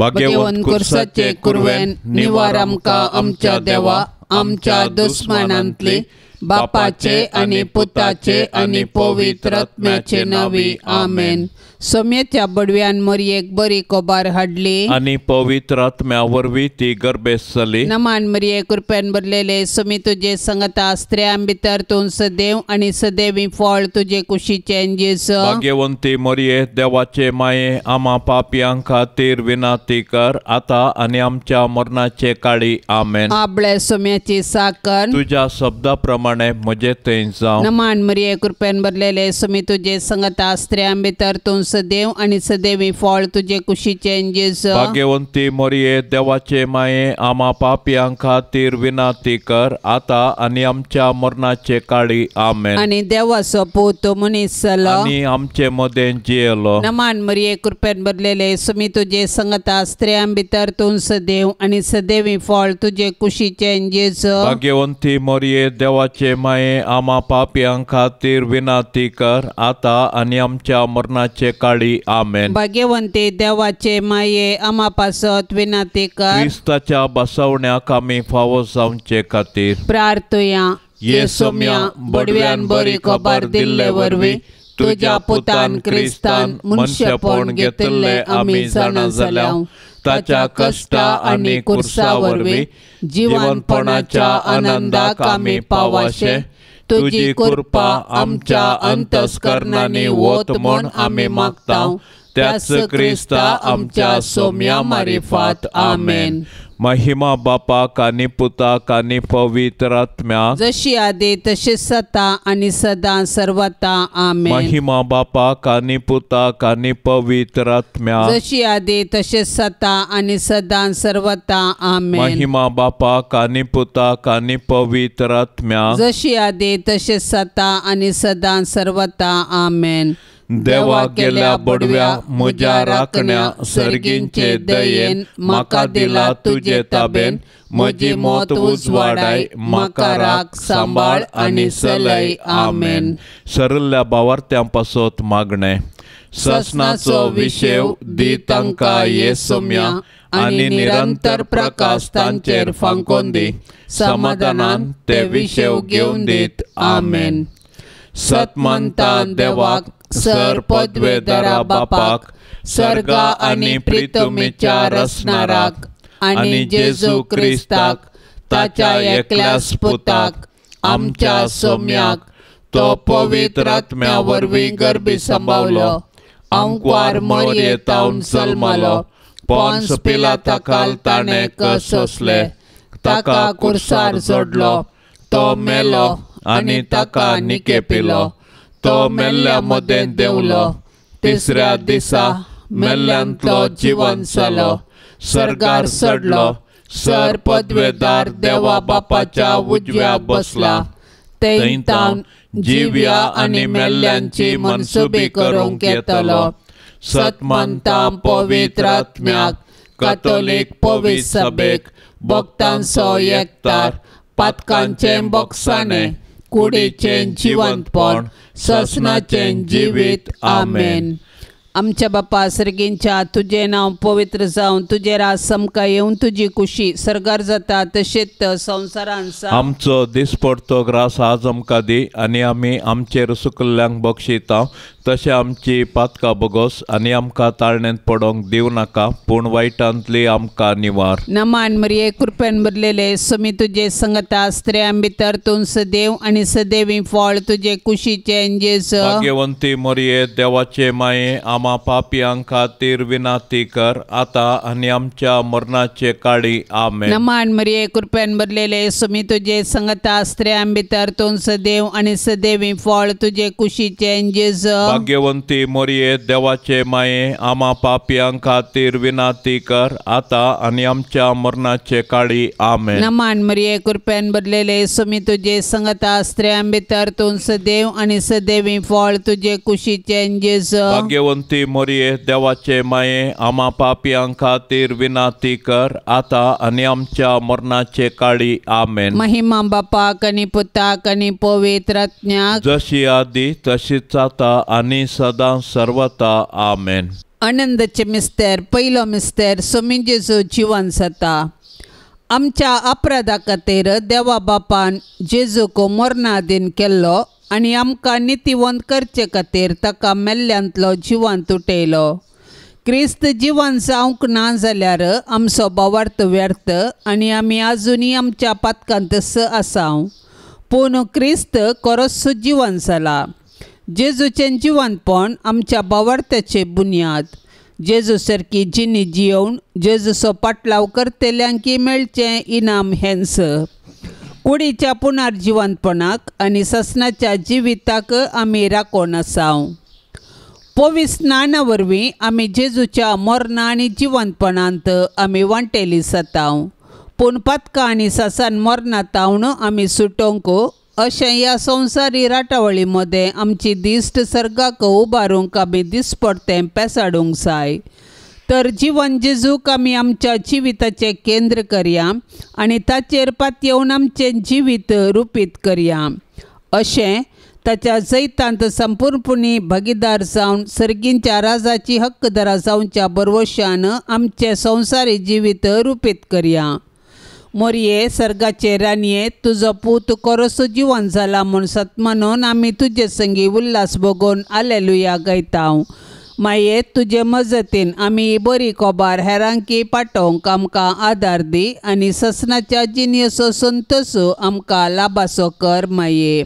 भाग्यवंत कुर्साचे कुरवेन निवार आमकां आमच्या देवा आमच्या दुस्मानांतली बापाचे आनी पुताचे आनी पवित्र आत्म्याचे नांवी आमेन. सोम्याच्या बडव्यान मरयेक बरी कोबार हाडली आनी पवित्र आत्म्या वरवीं ती गर्भेस्त जाली. नमान मरये कृपेन भरलेले सोमी तुजे संगता स्त्रियां भितर तूं सदैव आनी सदैवी फळ तुजे कुशीचें जेजू. भाग्यवंती मरये देवाचे माये आमा पापयां खातीर विनंती कर आतां आनी आमच्या मरणाचे काळी आमेन. आबळे सोम्याची साकर तुज्या शब्दा प्रमाणे म्हजे थंय जावं. नमान मरये कृपेन भरलेले सोमी तुजे संगता स्त्रियां भितर तूं सदैव आनी सदैवी फळ तुजे कुशीचें जेजू. भाग्यवंती मरये देवाचे माये आमा पापयां खातीर विनंती कर आतां आनी आमच्या मरणाचे काळी आमेन. आनी देवाचो पूत मनीस जालो आनी आमचे मदें जियेलो. नमान मरये कृपेन भरलेले सोमी तुजे संगता स्त्रियां भितर तूं सदैव आनी सदैवी फळ तुजे कुशीचें जेजू. भाग्यवंती मरये देवाचे माये आमा पापयां खातीर विनंती कर आतां आनी आमच्या मरणाचे काळी आमेन. भाग्यवंती देवाचे माये आमा पासत विनंती कर. क्रिस्ताच्या बसवण्याक आमी फावो जावचे खातीर प्रार्थुया. ये सोम्या बडव्यान बरी खबर दिल्ले वरवीं तुज्या पुतान क्रिस्तान मनशेपण घेतिल्लें आमी जाणा जाल्या. ताच्या कश्टा आनी कुर्सा वरवीं जिवनपणाच्या आनंदाक आमी पावाशे तुजी कृपा आमच्या अंतस्करणांनी वत म्हूण आमी मागता. त्याच क्रिस्ता आमच्या सोम्या मारिफात आमेन. महिमा बापाक आनी पुताक आनी पवित्र आत्म्याक जशी आदी तशी सता आनी सदां सर्वता आमेन. महिमा बापाक आनी पुताक आनी पवित्र आत्म्याक जशी आदी तशी सता आनी सदां सर्वता आमेन. महिमा बापाक आनी पुताक आनी पवित्र आत्म्याक जशी आदी तशी सता आनी सदां सर्वता आमेन. देवा गेल्या बडव्या म्हज्या राखण्या सर्गींचे दयेन म्हाका दिला तुजे ताबेन म्हजी मौत उजवाडाय म्हाका राख सांबाळ आनी सलय आमेन. सरल्या बावार्थ्यां पासत मागणें. ससनाचो विशेव दी तांकां ये सोम्या आनी निरंतर प्रकाश तांचेर फांकोन दी समाधानान ते विशेव घेवन दीत आमेन. सतमंता देवाक सर पदवेदरा बापाक सर्गा आनी प्रितुमीच्या रसनाराक आनी जेजू क्रिस्ताक ताच्या एकल्याच पुताक आमच्या सोम्याक तो पवित्र आत्म्या वरवीं गर्भी सांबावलो आंकवार मरये तावन जल्मलो पोन्स पिलाता खाल ताणें कश्ट सोंसले ताका कुर्सार जोडलो तो मेलो आनी ताका निकेपिलो तो मेल्ल्या मदें देंवलो तिसऱ्या दिसा मेल्ल्यांतलो जिवन जालो सर्गार चडलो सर पदवेदार देवा बापाच्या उजव्या बसला थंय तावन जिव्या आनी मेल्ल्यांची मनसुबी करूंक येतलो. सतमंता पवित्र आत्म्याक कथोलीक पवित्र सभेक भक्तांचो एकतार पातकांचें बोगसाणें कुडीचें जिवंतपण ससनाचें जिवीत आमेन. आमच्या बापा सर्गींच्या तुजें नांव पवित्र जावं तुजें राज समका येवन तुजी कुशी सर्गार जाता तशेंच संवसारान. आमचो दिसपडतो ग्रास आज आमकां दी आनी आमी आमचेर सुकल्ल्यांक बक्षिता तशें आमची पातकां बोगोस आनी आमकां ताळण्यांत पडोंक दिवं नाका पूण वायटांतली आमकां निवार. नमान मरिये कृपेन भरलेले सोमी तुजे संगता स्त्रियां भितर तूं सदैव आनी सदैवी फळ तुजे कुशीचें जेजू. भाग्यवंती मरिये देवाचे माये आमा पापयां खातीर विनंती कर आतां आनी आमच्या मरणाचे काळी आमेन. नमान मरिये कृपेन भरलेले सोमी तुजे संगता स्त्रियां भितर तूं सदैव आनी सदैवी फळ तुजे कुशीचें जेजू. भाग्यवंती मरिये देवाचे माये आमा पापयां खातीर विनंती कर आतां आनी आमच्या मरणाचे काळी आमेन. नमान मरिये कृपेन भरलेले सोमी तुजे संगता स्त्रियां भितर तूं सदैव आनी सदैवी फळ तुजे कुशीचें जेजू. भाग्यवंती मरिये देवाचे माये आमा पापयां खातीर विनंती कर आतां आनी आमच्या मरणाचे काळी आमेन. महिमा बापाक आनी पुताक आनी पवित्र आत्म्याक जशी आदी तशीच आतां आनी सदां सर्वता आमेन. आनंदाचे मिस्तेर पयलो मिस्तेर सोमी जेजू जिवन जाता. आमच्या अपराधा खातीर देवा बापान जेजूक मरणादीन केल्लो आनी आमकां नितीवंत करचे खातीर ताका मेल्ल्यांतलो जिवांत उठयलो. क्रिस्त जिवन जावंक ना जाल्यार आमचो भावार्थ व्यर्थ आनी आमी आजुनूय आमच्या पातकांत आसा. पूण क्रिस्त खरोच जिवन जाला. जेजूचें जिवनपण आमच्या भावार्थाचे बुन्याद. जेजू सारकी जिणी जियोवन जेजूचो पाटलाव करतल्यांकी मेळचें इनाम हेंच. कुडीच्या पुनर्जिवनपणाक आनी ससनाच्या जिविताक आमी राखून आसा. पवित्र स्नाना वरवीं आमी जेजूच्या मरणा आनी जिवनपणांत आमी वांटेली जाता. पूण पातकां आनी ससान मरणा तावन आमी सुटोवंक अशें ह्या संवसारी राटावळी मदें आमची दिश्ट सर्गाक उबारूंक आमी दिसपडतें पेसाडूंक जाय. तर जिवन जेजूक आमी आमच्या जिविताचें केंद्र करया आनी ताचेर पातयेवन आमचें जिवीत रुपीत करया. अशें ताच्या जैतांत संपूर्णपणी भागीदार जावन सर्गींच्या राजाची हक्कदारा जावच्या बरवशान आमचें संवसारी जिवीत रुपीत करया. मोरये सर्गाचे राणये तुजो पूत कोरोसो जिवन जाला म्हूण सतमानून आमी तुजे संगी उल्हास भोगोवन आलेलुया गायता. माये तुजे मजतीन आमी बरी कोबार हेरांकी पाटोवंक आमकां आदार दी आनी ससनाच्या जिणेचो संतोश आमकां लाभासो कर. माये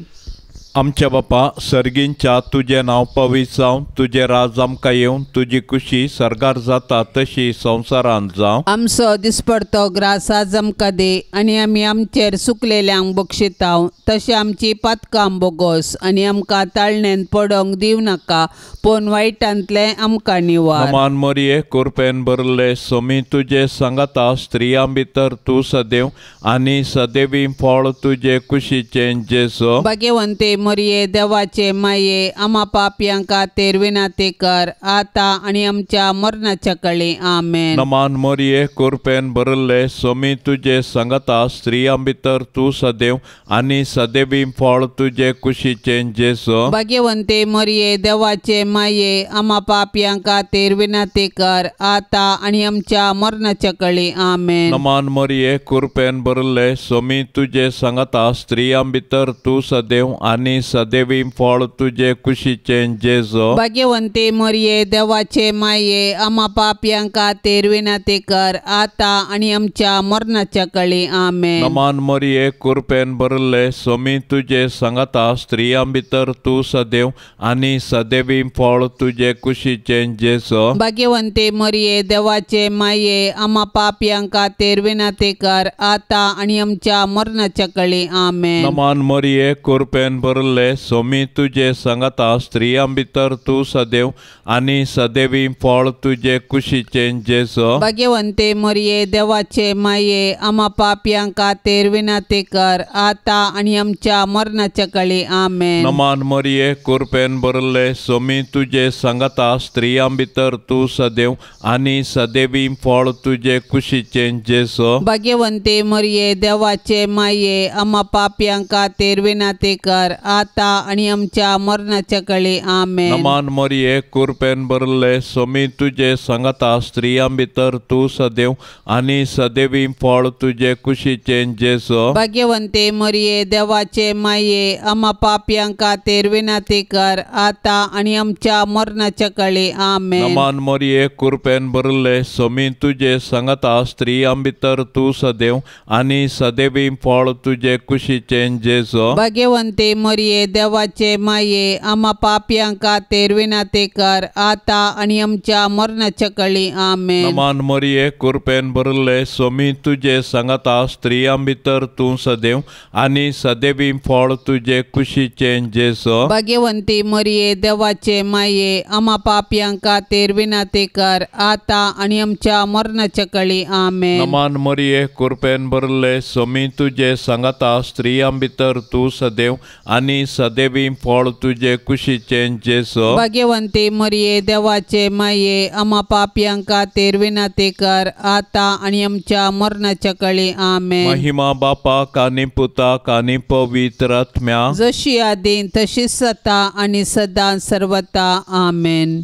आमच्या बापा सर्गींच्या तुजें नांव पवित्र जावं, तुजें राज आमकां येवन, तुजी खुशी सर्गार जाता तशी संवसारांत जावं. आमचो दिसपडतो ग्रास आज आमकां दी आनी आमी आमचेर सुकलेल्यांक बक्षिताव तशें आमची पातकां बोगोस आनी आमकां ताळणेन पडोवंक दिवं नाका पूण वायटांतलें आमकां निवार. नमान मरिये कुरपेन भरले सोमी तुजे सांगाता, स्त्रियां भितर तूं सदैव आनी सदैवी फळ तुजे कुशीचें जेजू. भाग्यवंते मरिये देवाचे माये आमा पापयां खातीर विनंती कर आतां आनी आमच्या मरणाच्या कळी. आमेन. नमान मरिये कुरपेन भरले सोमी तुजे सांगाता, स्त्रियां भितर तूं सदैव आनी सदैवी फळ तुजे कुशीचें जेजू. भाग्यवंते मरिये देवाचे माये आमा पापयां खातीर विनंती कर आतां आनी आमच्या मरणाच्या कळी. आमेन. नमान मरिये कुरपेन भरले सोमी तुजे सांगाता, स्त्रियां भितर तूं सदैव आनी सदैवी फळ तुजे कुशीचें जेजू. भाग्यवंते मरिये देवाचे माये आमा पापयां खातीर विनंती कर आतां आनी आमच्या मरणाच्या कळी. आमेन. नमान मरिये कुरपेन भरले सोमी तुजे सांगाता, स्त्रियां भितर तूं सदैव आनी सदैवी फळ तुजे कुशीचें जेजू. भाग्यवंते मरिये देवाचे माये आमा पापयां खातीर विनंती कर आतां आनी आमच्या मरणाच्या कळी. आमेन. नमान मरिये कुरपेन भरले सोमी तुजे सांगाता, स्त्रियां भितर तूं सदैव आनी सदैवी फळ तुजे कुशीचें जेजू. भाग्यवंते मरिये देवाचे माये आमा पापयां खातीर विनंती कर आतां आनी आमच्या मरणाच्या कळी. आमेन. नमान मरिये कुरपेन भरले सोमी तुजे सांगाता, स्त्रियां भितर तूं सदैव आनी सदैवी फळ तुजे कुशीचें जेजू. भाग्यवंते मरिये देवाचे माये आमा पापयां खातीर विनंती कर आतां आनी आमच्या मरणाच्या कळी. आमेन. नमान मरिये कुरपेन भरले सोमी तुजे सांगाता, स्त्रियां भितर तूं सदैव आनी सदैवी फळ तुजे कुशीचें जेजू. भाग्यवंते मरिये देवाचे माये आमा पापयां खातीर विनंती कर आतां आनी आमच्या मरणाच्या कळी. आमेन. नमान मरिये कुरपेन भरले सोमी तुजे सांगाता, स्त्रियां भितर तूं सदैव आनी सदैवी फळ तुजे कुशीचें जेजू. भाग्यवंते मरिये देवाचे माये आमा पापयां खातीर विनंती कर आतां आनी आमच्या मरणाच्या कळी. आमेन. नमान मरिये कुरपेन भरले सोमी तुजे सांगाता, स्त्रियां भितर तूं सदैव आनी सदैवी फळ तुजे कुशीचें जेजू. भाग्यवंती मरिये देवाचे माये आमा पापयां खातीर विनंती कर आतां आनी आमच्या मरणाच्या कळी. आमेन. नमान मरिये कुरपेन भरले सोमी तुजे सांगाता, स्त्रियां भितर तूं सदैव आनी सदैवी फळ तुजे कुशीचें जेजू. भाग्यवंती मरिये देवाचे माये आमा पापयां खातीर विनंती कर आतां आनी आमच्या मरणाच्या कळी. आमेन. महिमा बापाक आनी पुताक आनी पवित्र आत्म्याक, जशी आदीं तशीच सता आनी सदां सर्वता. आमेन.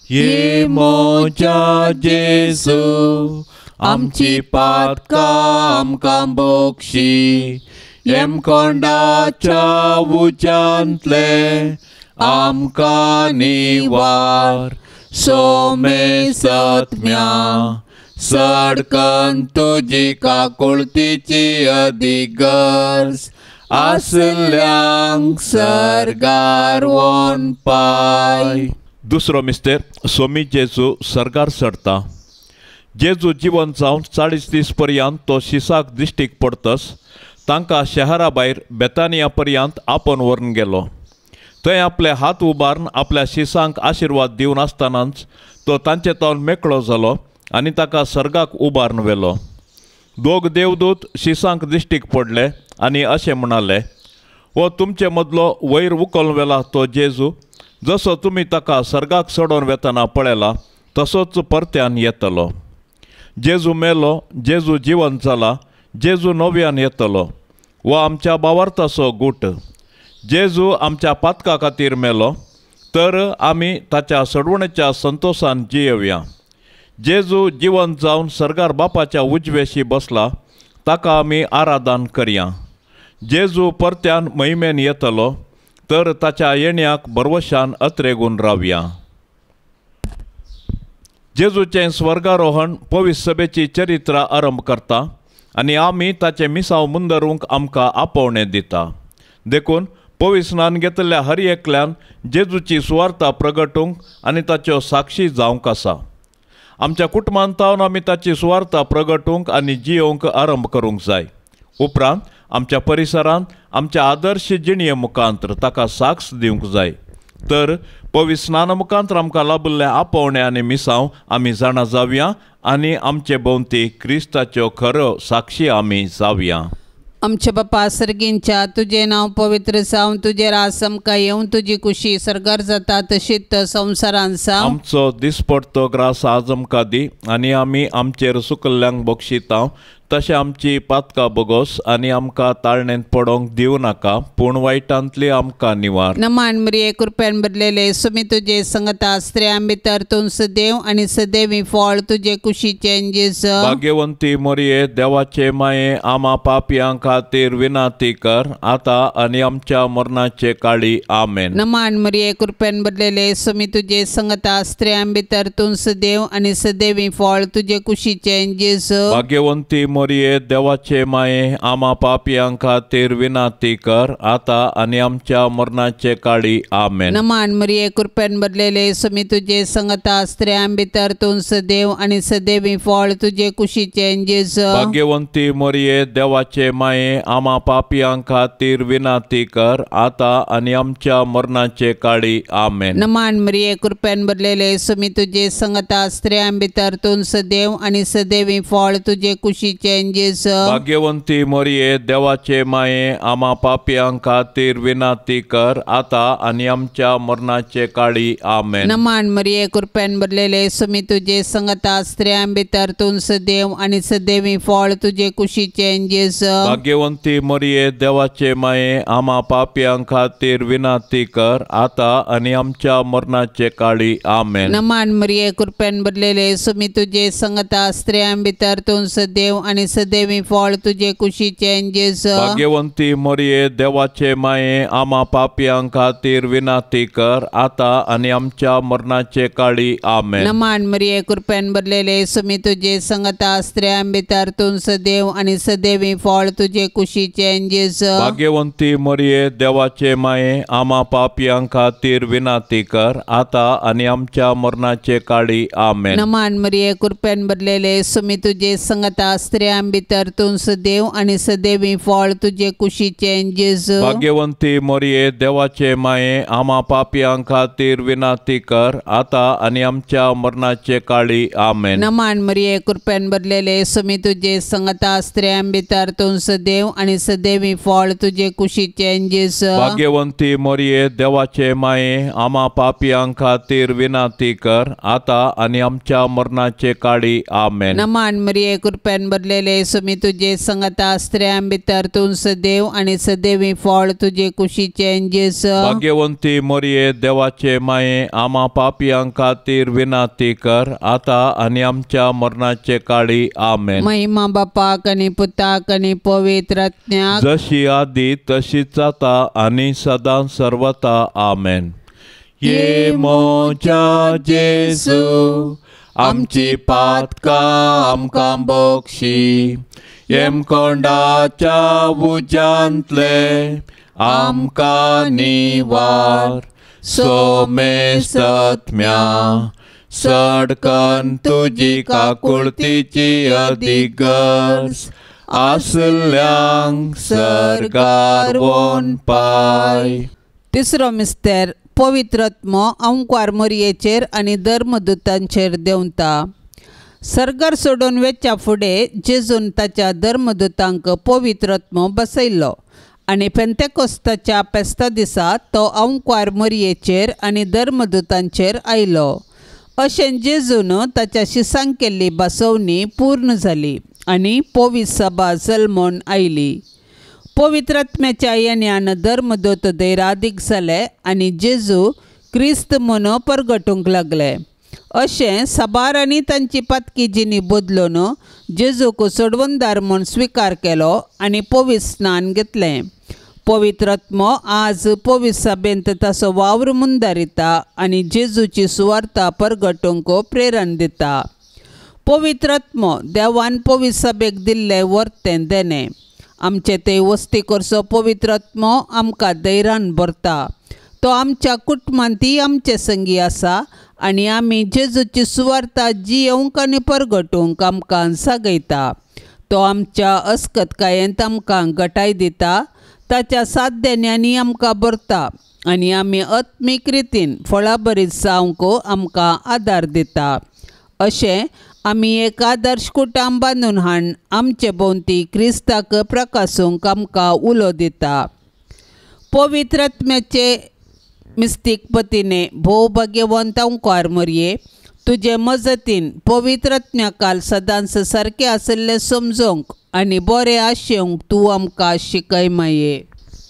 ये मोजा जेजू आमची पातकां आमकां बोक्षी येमकोंडाच्या उज्यांतले आमकां निवार सोमे सत्म्या सडकन तुजी काकुळतीची अदीक गरज आसल्यांक सर्गार वोन पाय. दुसरो मिस्तेर सोमी जेजू सर्गार चडता. जेजू जिवन जावन 40 दीस पर्यंत तो शिसाक दिश्टीक पडतस तांकां शहरा भायर बेतानिया पर्यंत आपोवन व्हरून गेलो. थंय आपले हात उबारून आपल्या शिसांक आशिर्वाद दिवन आसतनाच तो तांचे तावन मेकळो जालो आनी ताका सर्गाक उबारून व्हेलो. दोग देवदूत शिसांक दिश्टीक पडले आनी अशें म्हणाले, हो तुमचे मदलो वयर उखलून व्हेला तो जेजू जसो तुमी ताका सर्गाक चडोवन वेतना पळयला तसोच परत्यान येतलो. जेजू मेलो, जेजू जिवन जाला, जेजू नव्यान येतलो. हो आमच्या बावार्थाचो गूट. जेजू आमच्या पातका खातीर मेलो तर आमी ताच्या सडवणेच्या संतोशान जियेवया. जेजू जिवन जावन सर्गार बापाच्या उजवेशी बसला ताका आमी आराधन करया. जेजू परत्यान महिमेन येतलो तर ताच्या येण्याक भरवशान अत्रेगून रावया. जेजूचें स्वर्गारोहण पवित्र सभेची चरित्र आरंभ करता आनी आमी ताचें मिसांव मुंदरूंक आमकां आपोवणें दिता. देखून पवित्र स्नान घेतल्या हर एकल्यान जेजूची सुवार्ता प्रगटूंक आनी ताच्यो साक्षी जावंक आसा. आमच्या कुटुंबांत तावन आमी ताची सुवार्ता प्रगटूंक आनी जियोवंक आरंभ करूंक जाय. उपरांत आमच्या परिसरांत आमच्या आदर्श जिणये मुखांतर ताका साक्ष दिवंक जाय. तर पवित्र स्नाना मुखांतर आमकां लाबिल्लें आपोवणें आनी मिसांव आमी जाणा जावया आनी आमचे भोंवती क्रिस्ताच्यो खऱ्यो साक्षी आमी जावया. आमच्या बापा सर्गींच्या तुजें नांव पवित्र जावं, तुजें राज आमकां येवं, तुजी कुशी सर्गार जाता तशीच संवसारांत जावं. आमचो दिसपडतो ग्रास आज आमकां दी आनी आमी आमचेर सुकल्ल्यांक बक्षिता तशें आमची पातकां बोगोस आनी आमकां ताळणेंत पडोंक दिवं नाका पूण वायटांतली आमकां निवार. नमान मरिये कृपेन भरलेले सुमी तुजे संगता स्त्रियां भितर तूं सदैव आनी सदैवी फळ तुजे कुशीचें जेजू. भाग्यवंती मरिये देवाचे माये आमा पापयां खातीर विनंती कर आतां आनी आमच्या मरणाचे काळी. आमेन. नमान मरिये कृपेन भरलेले सुमी तुजे संगता स्त्रियां भितर तूं सदैव आनी सदैवी फळ तुजे कुशीचें जेजू. भाग्यवंती मरिये देवाचे माये आमा पापयां खातीर विनंती कर आतां आनी आमच्या मरणाचे काळी. आमेन. नमान मरिये कृपेन भरलेले सुमी तुजे संगता स्त्रियां भितर तूं सदैव आनी सदैवी फळ तुजे कुशीचें जेजू. भाग्यवंती मरिये देवाचे माये आमा पापयां खातीर विनंती कर आतां आनी आमच्या मरणाचे काळी. आमेन. नमान मरिये कृपेन भरलेले सुमी तुजे संगता स्त्रियां भितर तूं सदैव आनी सदैवी फळ तुजे कुशीचें जेजू. भाग्यवंती मरिये देवाचे माये आमा पापयां खातीर विनंती कर आतां आनी आमच्या मरणाचे काळी. आमेन. नमान मरिये कृपेन भरलेले सुमी तुजे संगता स्त्रियां भितर तूं सदैव आनी सदैवी फळ तुजे कुशीचें जेजू. भाग्यवंती मरिये देवाचे माये आमा पापयां खातीर विनंती कर आतां आनी आमच्या मरणाचे काळी. आमेन. नमान मरिये कृपेन भरलेले सुमी तुजे संगता स्त्रियां भितर तूं सदैव आनी सदैवी फळ तुजे कुशीचें जेजू. भाग्यवंती मरिये देवाचे माये आमा पापयां खातीर विनंती कर आतां आनी आमच्या मरणाचे काळी. आमेन. नमान मरिये कृपेन भरलेले सुमी तुजे संगता स्त्रियां भितर तूं सदैव आनी सदैवी फळ तुजे कुशीचें जेजू. भाग्यवंती मरिये देवाचे माये आमा पापयां खातीर विनंती कर आतां आनी आमच्या मरणाचे काळी. आमेन. नमान मरिये कृपेन भरलेले सुमी तुजे संगता स्त्रियां भितर तूं सदैव आनी सदैवी फळ तुजे कुशीचें जेजू. भाग्यवंती मरिये देवाचे माये आमा पापयां खातीर विनंती कर आतां आनी आमच्या मरणाचे काळी. आमेन. नमान मरिये कृपेन भरलेले सुमी तुजे संगता स्त्रियां भितर तूं सदैव आनी सदैवी फळ तुजे कुशीचें जेजू. भाग्यवंती मरिये देवाचे माये आमा पापयां खातीर विनंती कर आतां आनी आमच्या मरणाचे काळी. आमेन. नमान मरिये कृपेन भरलेले भरलेले सुमी तुजे संगता स्त्रियां भितर तूं सदैव आनी सदैवी फळ तुजे कुशीचें जेजू भाग्यवंती मोरये देवाचे माये आमा पापयां खातीर विनाती कर आतां आनी आमच्या मरणाचे काळी आमेन. महिमा बापाक आनी पुताक आनी पवित्र आत्म्याक जशी आदी तशीच आतां आनी सदां सर्वता आमेन. ये म्हज्या जेजू आमची पातकां आमकां बक्षी येमकोंडाच्या उज्यांतले आमकां निवार सोमेस्तत्म्या सडकन तुजी काकुळतीची अदीक गरज आसल्यांक सर्गार वोन पाय. तिसरो मिस्तेर पवित्र आत्मो अंकवार मोरयेचेर आनी धर्मदूतांचेर देंवता. सर्गार सोडून वेच्या फुडें जेजून ताच्या धर्मदूतांक पवित्र आत्मो बसयल्लो आनी पेंतेकोस्ताच्या फेस्ता दिसा तो अंकवार मोरयेचेर आनी धर्मदूतांचेर आयलो. अशें जेजून ताच्या शिसांक केल्ली बसवणी पूर्ण जाली आनी पवित्र सभा जल्मून आयली. पवित्र आत्म्याच्या येण्यान धर्मदूत धैरादीक जाले आनी जेजू क्रिस्त म्हूण परगटूंक लागले. अशें साबार आनी तांची पातकी जिणी बदलून जेजूक सोडवणदार म्हूण स्विकार केलो आनी पवित्र स्नान घेतलें. पवित्र आत्मो आज पवित्र सभेंत ताचो वावर मुंदारिता आनी जेजूची सुवार्ता परगटूंक प्रेरण दिता. पवित्र आत्मो देवान पवित्र सभेक दिल्लें वर्तें देणें. आमचे ते वस्ती करचो पवित्र आत्मो आमकां धैर्यान भरता. तो आमच्या कुटुंबांतय आमचे संगी आसा आनी आमी जेजूची सुवार्ता जियेवंक आनी परगटूंक आमकां जागयता. तो आमच्या अस्कतकायेंत आमकां गटाय दिता. ताच्या सात देण्यांनी आमकां भरता आनी आमी आत्मीक रितीन फळाभरीत जावंक आमकां आदार दिता. अशें आमी एक आदर्श कुटुंब बांदून हाडून आमचे भोंवती क्रिस्ताक प्रकासूंक आमकां उलो दिता. पवित्र आत्म्याचे मिस्तीक पतीने भोव भाग्यवंत अंकवार मोरये तुजे मजतीन पवित्र आत्म्याकाल सदांच सारकें आशिल्लें समजूंक आनी बरें आशेवंक तूं आमकां शिकय माये.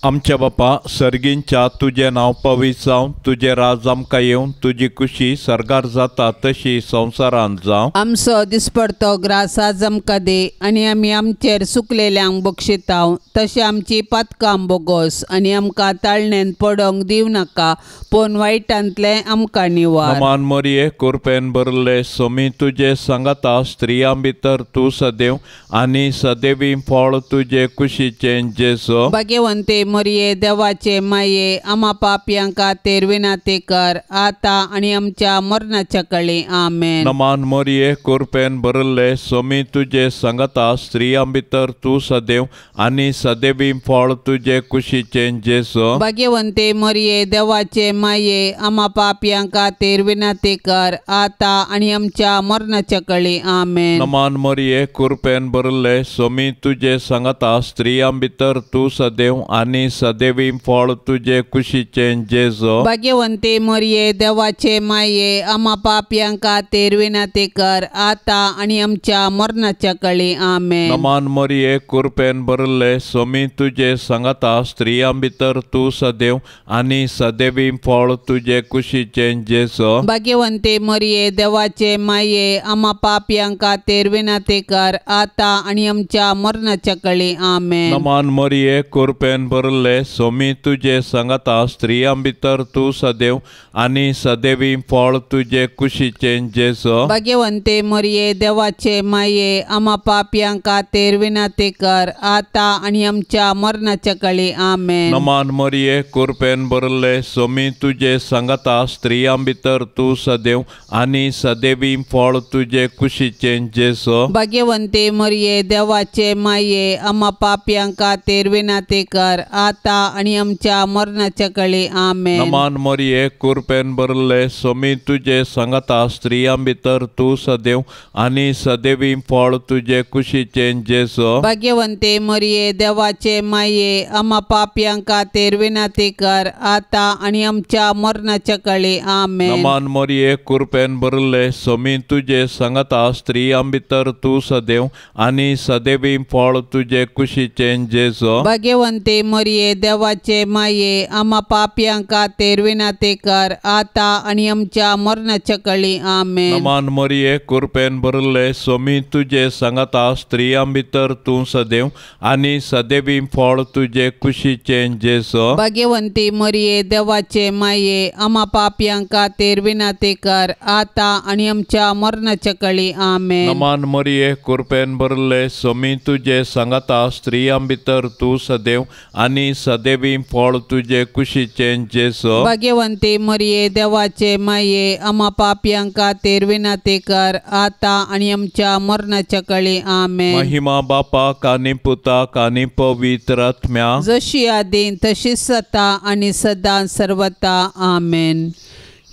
आमच्या बापा सर्गींच्या तुजें नांव पवित्र जावं, तुजें राज आमकां येवं, तुजी कुशी सर्गार जाता तशी संवसारांत जावं. आमचो दिसपडतो ग्रास आज आमकां दी आनी आमी आमचेर सुकलेल्यांक बक्षिताव तशें आमची पातकां बोगोस आनी आमकां ताळणेन पडोंक दिवं नाका पूण वायटांतलें आमकां निवार. नमान मोरये कुरपेन भरले सोमी तुजे सांगाता स्त्रियां भितर तूं सदैव आनी सदैवी फळ तुजे कुशीचें जेजू. भाग्यवंते मोरये देवाचे माये आमा पापयां खातीर विनाती कर आतां आनी आमच्या मरणाच्या काळी आमेन. नमान मोरये कुरपेन भरले सोमी तुजे सांगाता स्त्रियां भितर तूं सदैव आनी सदैवी फळ तुजे कुशीचें जेजू. भाग्यवंते मोरये देवाचे माये आमा पापयां खातीर विनाती कर आतां आनी आमच्या मरणाच्या काळी आमेन. नमान मोरये कुरपेन भरले सोमी तुजे सांगाता स्त्रियां भितर तूं सदैव आनी सदैवी फळ तुजे कुशीचें जेजू. भाग्यवंते मोरये देवाचे माये आमा पापयां खातीर विनाती कर आतां आनी आमच्या मरणाच्या काळी आमेन. नमान मोरये कुरपेन भरले सोमी तुजे सांगाता स्त्रियां भितर तूं सदैव आनी सदैवी फळ तुजे कुशीचें जेजू. भाग्यवंते मोरये देवाचे माये आमा पापयां खातीर विनाती कर आतां आनी आमच्या मरणाच्या काळी आमेन. नमान मोरये कुरपेन भरले सोमी तुजे सांगाता स्त्रियां भितर तूं सदैव आनी सदैवी फळ तुजे कुशीचें जेजू. भाग्यवंते मोरये देवाचे माये आमा पापयां खातीर विनाती कर आतां आनी आमच्या मरणाच्या काळी आमेन. नमान मोरये कुरपेन भरले सोमी तुजे सांगाता स्त्रियां भितर तूं सदैव आनी सदैवी फळ तुजे कुशीचें जेजू. भाग्यवंते मोरये देवाचे माये आमा पापयां खातीर विनाती कर आतां आनी आमच्या मरणाच्या काळी आमेन. नमान मोरये कुरपेन भरले सोमी तुजे सांगाता स्त्रियां भितर तूं सदैव आनी सदैवी फळ तुजे कुशीचें जेजू. भाग्यवंते मोरये देवाचे माये आमा पापयां खातीर विनाती कर आतां आनी आमच्या आमच्या मरणाच्या काळी आमेन. नमान मरिये कृपेन भरिल्ले स्वामी तुजे सांगाता, स्त्रियां भितर तूं सदैव आनी सदैवी फळ तुजे कुशीचें जेजू. भाग्यवंती मरिये देवाचे माये आमा पापयां खातीर विनंती कर आतां आनी आमच्या मरणाच्या काळी आमेन. नमान मरिये कृपेन भरिल्ले स्वामी तुजे सांगाता, स्त्रियां भितर तूं सदैव आनी सदैवी फळ तुजे कुशीचें जेजू. भाग्यवंती मरिये देवाचे माये आमा पापयां खातीर विनंती कर आतां आनी आमच्या मरणाच्या काळी आमेन. नमान मरिये कृपेन भरिल्ले स्वामी तुजे सांगाता, स्त्रियां भितर तूं सदैव आनी सदैवी फळ तुजे कुशीचें जेजू. भाग्यवंती मरिये देवाचे माये आमा पापयां खातीर विनंती कर आतां आनी आमच्या मरणाच्या काळी आमेन. महिमा बापाक आनी पुताक आनी पवित्र आत्म्याक, जशी आदीं तशीच सता आनी सदां सर्वता आमेन.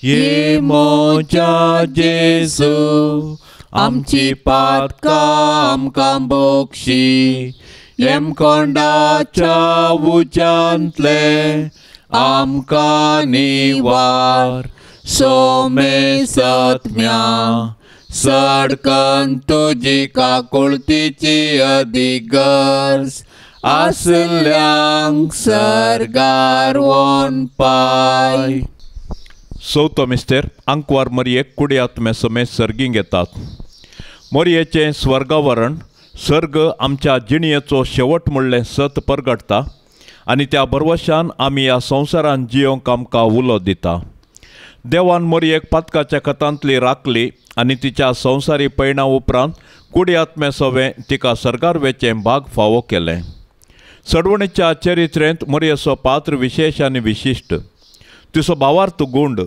ये म्हज्या जेजू आमची पातकां आमकां बक्षी, यमकोंडाच्या उज्यांतले आमकां निवार, सोमे सत्म्या सडकन तुजी काकुळतीची अदीक गरज आसल्यांक सर्गार वोन पाय. चवथो मिस्तेर आंकवार मरियेक कुडी आत्मे समेत सर्गीं घेतात. मरियेचें स्वर्गावरण सर्ग आमच्या जिणयेचो शेवट म्हणलें सत परगटता आनी त्या भरवशान आमी ह्या संवसारान जियोंक आमकां उलो दिता. देवान मरियेक पातकाच्या खतांतली राखली आनी तिच्या संवसारी पयणा उपरांत कुडी आत्मे सवें तिका सर्गार वेचें भाग फावो केलें. सडवणीच्या चरित्रेंत मरियेचो पात्र विशेश आनी विशिश्ट. तिचो भावार्थ गुंड,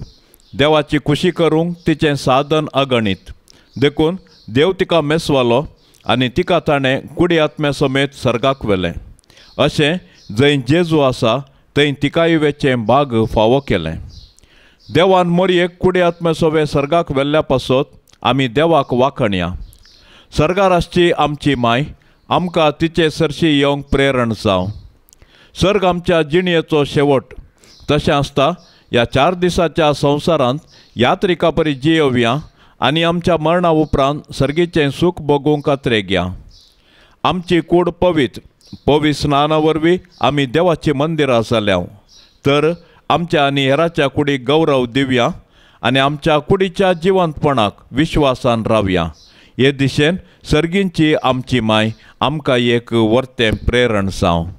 देवाची खुशी करूंक तिचें साधन अगणीत, देखून देव तिका मेसवालो आनी तिका ताणें कुडी आत्म्या समेत सर्गाक व्हेलें. अशें जंय जेजू आसा थंय तिकाय वेचें भाग फावो केलें. देवान मरियेक कुडी आत्म्या सवें सर्गाक व्हेल्ल्या पासत आमी देवाक वाखणया. सर्गार आसची आमची माय आमकां तिचे सरशी येवंक प्रेरण जावं. सर्ग आमच्या जिणयेचो शेवट तशें आसता ह्या 4 दिसाच्या संवसारांत यात्रिका परी जियोवया आनी आमच्या मरणा उपरांत सर्गीचें सूख भोगूंक अत्रेगया. आमची कूड पवित्र पवित्र स्नाना वरवीं आमी देवाची मंदिरां जाल्या, तर आमच्या आनी हेराच्या कुडीक गौरव दिवया आनी आमच्या कुडीच्या जिवंतपणाक विश्वासान रावया. हे दिशेन सर्गींची आमची माय आमकां एक वर्तें प्रेरण जावं.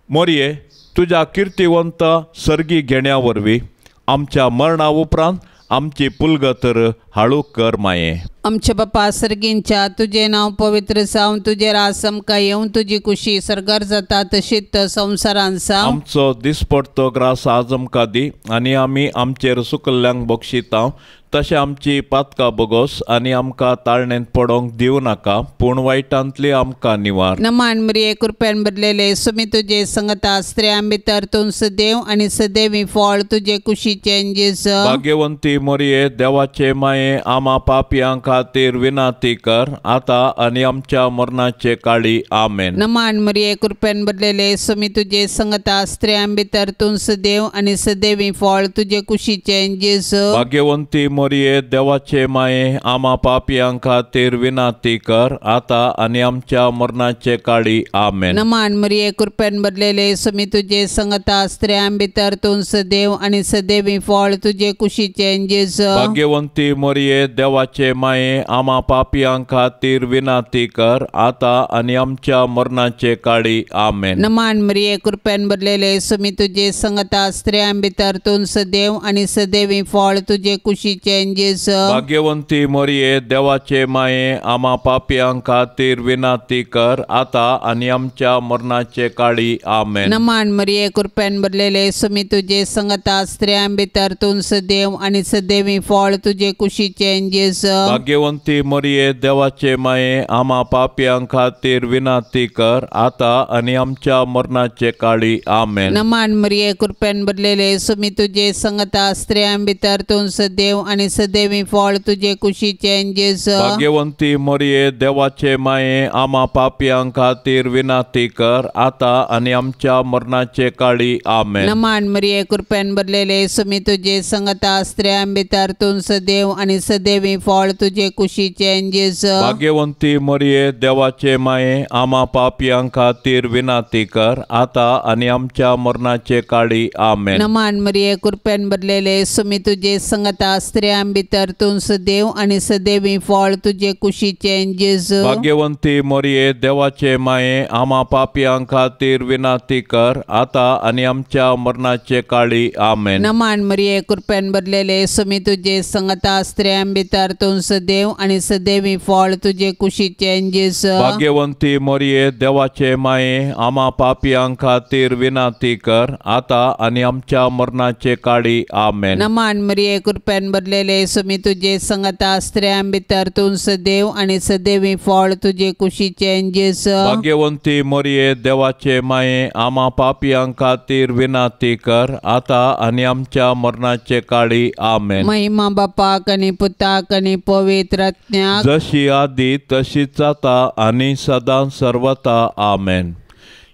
मोरये तुज्या किर्तिवंत सर्गी घेण्या वरवीं आमच्या मरणा उपरांत आमची पुलगतर हाळू कर माये. आमच्या बापा सर्गींच्या तुजें नांव पवित्र जावं, तुजें राज आमकां येवं, तुजी कुशी सर्गार जाता तशीच संवसारान जावं. आमचो दिसपडतो ग्रास आज आमकां दी आनी आमी आमचेर सुकल्ल्यांक बक्षिता तशें आमची पातकां बोगोस आनी आमकां ताळणेंत पडोंक दिवं नाका, पूण वायटांतली आमकां निवार. नमान मरिये कृपेन भरलेले सुमी तुजे संगता, स्त्रियां भितर तूं सदैव आनी सदैवी फळ तुजे कुशीचें जेजू. भाग्यवंती मरिये देवाचे माये आमा पापयां खातीर विनंती कर आतां आनी आमच्या मरणाचे काळी आमेन. नमान मरिये कृपेन भरलेले सुमी तुजे संगता, स्त्रियां भितर तूं सदैव आनी सदैवी फळ तुजे कुशीचें जेजू. भाग्यवंती मरिये देवाचे माये आमा पापयां खातीर विनंती कर आतां आनी आमच्या मरणाचे काळी आमेन. नमान मरिये कृपेन भरलेले सुमी तुजे संगता, स्त्रियां भितर तूं सदैव आनी सदैवी फळ तुजे कुशीचें जेजू. भाग्यवंती मरिये देवाचे माये आमा पापयां खातीर विनंती कर आतां आनी आमच्या मरणाचे काळी आमेन. नमान मरिये कृपेन भरलेले सुमी तुजे संगता, स्त्रियां भितर तूं सदैव आनी सदैवी फळ तुजे कुशीचें जेजू. भाग्यवंती मरिये देवाचे माये आमा पापयां खातीर विनंती कर आतां आनी आमच्या मरणाचे काळी आमेन. नमान मरिये कृपेन भरलेले सुमी तुजे संगता, स्त्रियां भितर तूं सदैव आनी सदैवी फळ तुजे कुशीचें जेजू. भाग्यवंती मरिये देवाचे माये आमा पापयां खातीर विनंती कर आतां आनी आमच्या मरणाचे काळी आमेन. नमान मरिये कृपेन भरलेले सुमी तुजे संगता, स्त्रियां भितर तूं सदैव आनी आनी सदैवी फळ तुजे कुशीचें जेजू. भाग्यवंती मरिये देवाचे माये आमा पापयां खातीर विनंती कर आतां आनी आमच्या मरणाचे काळी. आमेन. नमान मरिये कृपेन भरलेले सुमी तुजे संगता स्त्रियां भितर तूं सदैव आनी सदैवी फळ तुजे कुशीचें जेजू. भाग्यवंती मरिये देवाचे माये आमा पापयां खातीर विनंती कर आतां आनी आमच्या मरणाचे काळी. आमेन. नमान मरिये कृपेन भरलेले सुमी तुजे संगता स्त्रियां भितर तूं सदैव आनी सदैवी फळ तुजे कुशीचें जेजू. भाग्यवंती मरिये देवाचे माये आमा पापयां खातीर विनंती कर आतां आनी आमच्या मरणाचे काळी. आमेन. नमान मरिये कृपेन भरलेले सुमी तुजे संगता स्त्रियां भितर तूं सदैव आनी सदैवी फळ तुजे कुशीचें जेजू. भाग्यवंती मरिये देवाचे माये आमा पापयां खातीर विनंती कर आतां आनी आमच्या मरणाचे काळी. आमेन. नमान मरिये कृपेन भरलेले सुमी तुजे संगता स्त्रियां भितर तूं सदैव आनी सदैवी फळ तुजे कुशीचें जेजू. भाग्यवंती मरिये देवाचे माये आमा पापयां खातीर विनंती कर आतां आनी आमच्या मरणाचे काळी. आमेन. महिमा बापाक आनी पुताक आनी पवित्र आत्म्याक, जशी आदी तशीच आतां आनी सदां सर्वता. आमेन.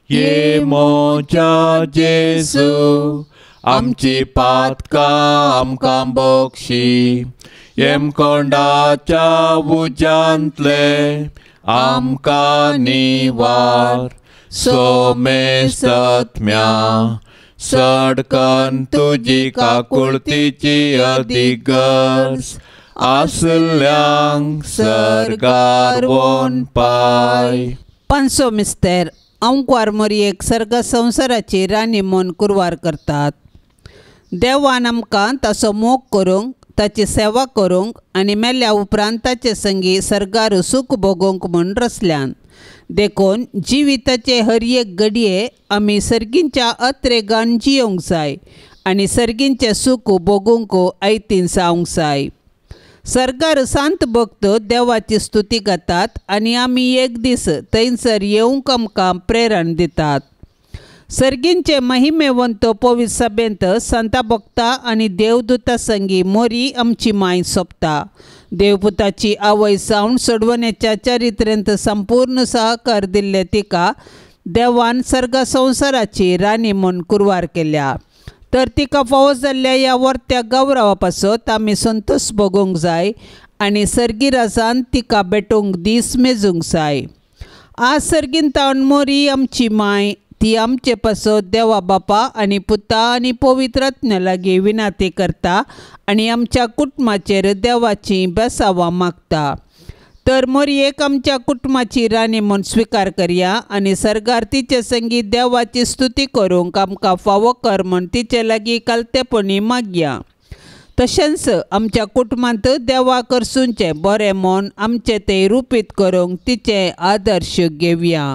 ये म्हज्या जेजू आमची पातकां आमकां बक्षी, येमकोंडाच्या उज्यांतले आमकां निवार, सोमेस्तत्म्या सडकन तुजी काकुळतीची अदीक गरज आसल्यांक सर्गार वोन पाय. पांचसो मिस्तेर अंकवार मोरयेक सर्ग संवसाराची राणी म्हूण कुरवार करतात. देवान आमकां ताचो मोग करूंक, ताची सेवा करूंक आनी मेल्या उपरांत ताचे संगी सर्गार सूख भोगोवंक म्हूण रचल्यान. देखून जिविताचे हर एक घडये आमी सर्गींच्या अत्रेगान जियोंक जाय आनी सर्गींचें सूख भोगूंक आयतीन जावंक जाय. सर्गार सांत भक्त देवाची स्तुती गातात आनी आमी एक दीस थंयसर येवंक आमकां प्रेरण दितात. सर्गींचे महिमेवंत पवित्र सभेंत संता भक्ता आनी देवदूता संगी मोरी आमची माय सोंपता. देवपुताची आवय जावन सोडवण्याच्या चरित्रेंत संपूर्ण सहकार दिल्ले तिका देवान सर्ग संवसाराची राणी म्हूण कुरवार केल्या. तर तिका फावो जाल्ल्या ह्या वर्त्या गौरवा पासत आमी संतोश भोगूंक जाय आनी सर्गी राजान तिका भेटूंक दीस मेजूंक जाय. आज सर्गीन तावन मोरी आमची माय ती आमचे पासत देवा बापा आनी पुता आनी पवित्र आत्म्या लागीं विनंती करता आनी आमच्या कुटुंबाचेर देवाची बेसावां मागता. तर मोरयेक आमच्या कुटुंबाची राणी म्हूण स्विकार करया आनी सर्गार तिचे संगी देवाची स्तुती करूंक आमकां फावो कर म्हूण तिचे लागीं कालतेपणी मागया. तशेंच आमच्या कुटुंबांत देवा करसूनचें बरें म्हूण आमचें तें रुपीत करूंक तिचें आदर्श घेवया.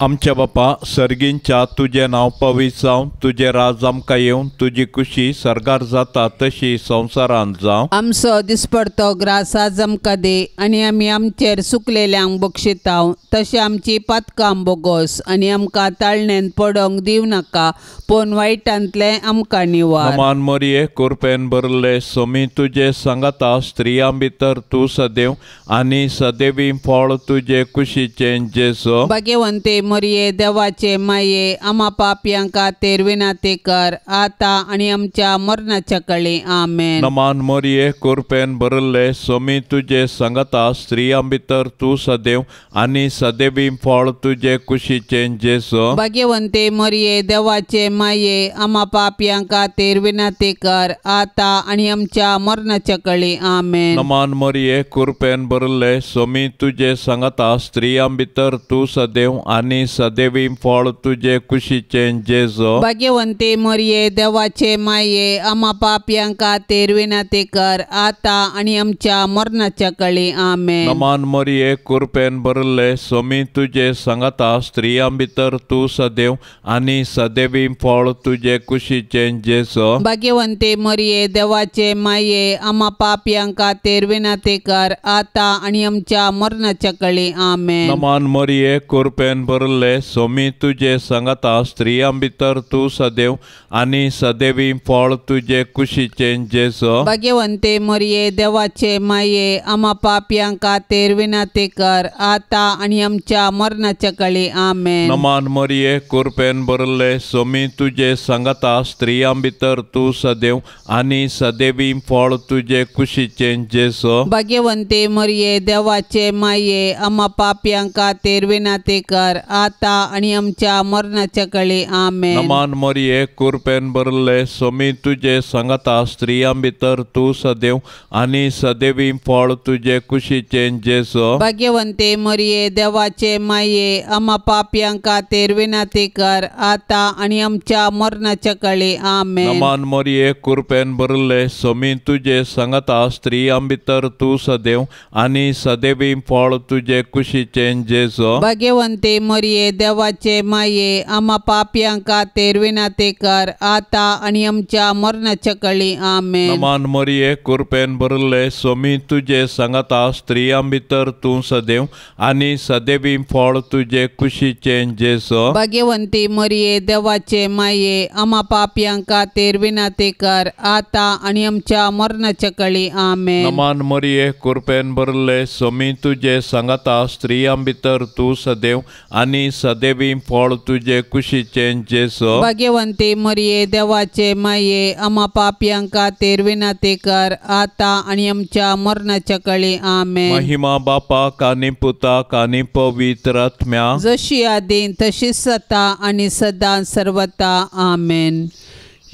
आमच्या बापा सर्गींच्या तुजें नांव पवित्र जावं, तुजें राज आमकां येवन, तुजी कुशी सर्गार जाता तशी संवसारांत जावं. आमचो दिसपडतो ग्रास आज आमकां दी आनी आमी आमचेर सुकलेल्यांक बक्षिताव तशें आमची पातकां बोगोस आनी आमकां ताळणेन पडोंक दिवं नाका पूण वायटांतलें आमकां निवार. नमान मरिये कृपेन भरले सोमी तुजे सांगाता, स्त्रियां भितर तूं सदैव आनी सदैवी फळ तुजे कुशीचें जेजू. भाग्यवंते मोरये देवाचे माये आमा पापयां खातीर विनंती कर आतां आनी आमच्या मरणाच्या काळी. आमेन. नमान मरिये कृपेन भरले सोमी तुजे सांगाता, स्त्रियां भितर तूं सदैव आनी सदैवी फळ तुजे कुशीचें जेजू. भाग्यवंते मोरये देवाचे माये आमा पापयां खातीर विनंती कर आतां आनी आमच्या मरणाच्या काळी. आमेन. नमान मरिये कृपेन भरले सोमी तुजे सांगाता, स्त्रियां भितर तूं सदैव आनी सदैवी फळ तुजे कुशीचें जेजू. भाग्यवंते मोरये देवाचे माये आमा पापयां खातीर विनंती कर आतां आनी आमच्या मरणाच्या काळी. आमेन. नमान मरिये कृपेन भरले सोमी तुजे सांगाता, स्त्रियां भितर तूं सदैव आनी सदैवी फळ तुजे कुशीचें जेजू। भाग्यवंते मरिये देवाचे माये आमा पापयां खातीर विनंती कर आतां आनी आमच्या मरणाच्या कळी। आमेन। नमान मरिये कृपेन भरले सोमी तुजे सांगाता स्त्रियां भितर तूं सदैव आनी सदैवी फळ तुजे कुशीचें जेजू। भाग्यवंते मरिये देवाचे माये आमा पापयां खातीर विनंती कर आतां आनी आमच्या मरणाच्या कळी। आमेन। नमान मरिये कृपेन भरले सोमी तुजे सांगाता स्त्रियां भितर तूं सदैव आनी सदैवी फळ तुजे कुशीचें जेजू। भाग्यवंते मरिये देवाचे माये आमा पापयां खातीर विनंती कर आतां आनी आमच्या मरणाच्या कळी। आमेन। नमान मरिये कृपेन भरले सोमी तुजे सांगाता स्त्रियां भितर तूं सदैव आनी सदैवी फळ तुजे कुशीचें जेजू। भाग्यवंते मरिये देवाचे माये आमा पापयां खातीर विनंती कर आतां आनी आमच्या मरणाच्या कळी। आमेन। नमान मरिये कृपेन भरले सोमी तुजे सांगाता स्त्रियां भितर तूं सदैव आनी सदैवी फळ तुजे कुशीचें जेजू। भाग्यवंते मरिये देवाचे माये आमा पापयां खातीर विनंती कर आतां आनी आमच्या मरणाच्या कळी। आमेन। नमान मरिये कृपेन भरले सोमी तुजे सांगाता स्त्रियां भितर तूं सदैव आनी सदैवी फळ तुजे कुशीचें जेजू। भाग्यवंती मरिये देवाचे माये आमा पापयां खातीर विनंती कर आतां आनी आमच्या मरणाच्या कळी। आमेन। नमान मरिये कृपेन भरले सोमी तुजे सांगाता स्त्रियां भितर तूं सदैव आनी सदैवी फळ तुजे कुशीचें जेजू। भाग्यवंती मरिये देवाचे माये आमा पापयां खातीर विनंती कर आतां आनी आमच्या मरणाच्या कळी। आमेन। महिमा बापाक आनी पुताक आनी पवित्र आत्म्याक, जशी आदीं तशी सता आनी सदां सर्वता। आमेन।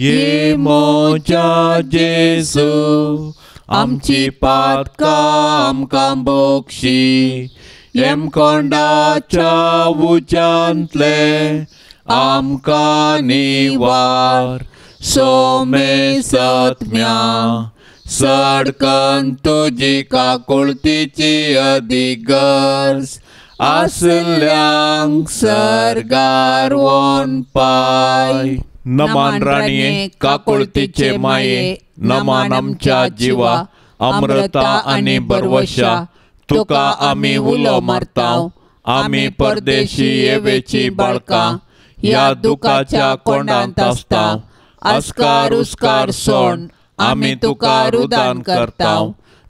ये मोजा जेजू आमची पातकां आमकां बोक्षी, येमकोंडाच्या उज्यांतले आमकां निवार, सोमे सत्म्या सडकन तुजी काकुळतीची अदीक गरज आसल्यांक सर्गार वोन पाय। नमान राणये काकुळतीचे माये, नमान आमच्या जिवा अमृता आनी बरवशा, तुका आमी उलो मारता, आमी परदेशी येवेची बाळकां ह्या दुखाच्या कोंडांत आसता, आस्कार उस्कार सोण आमी तुका रुदान करता,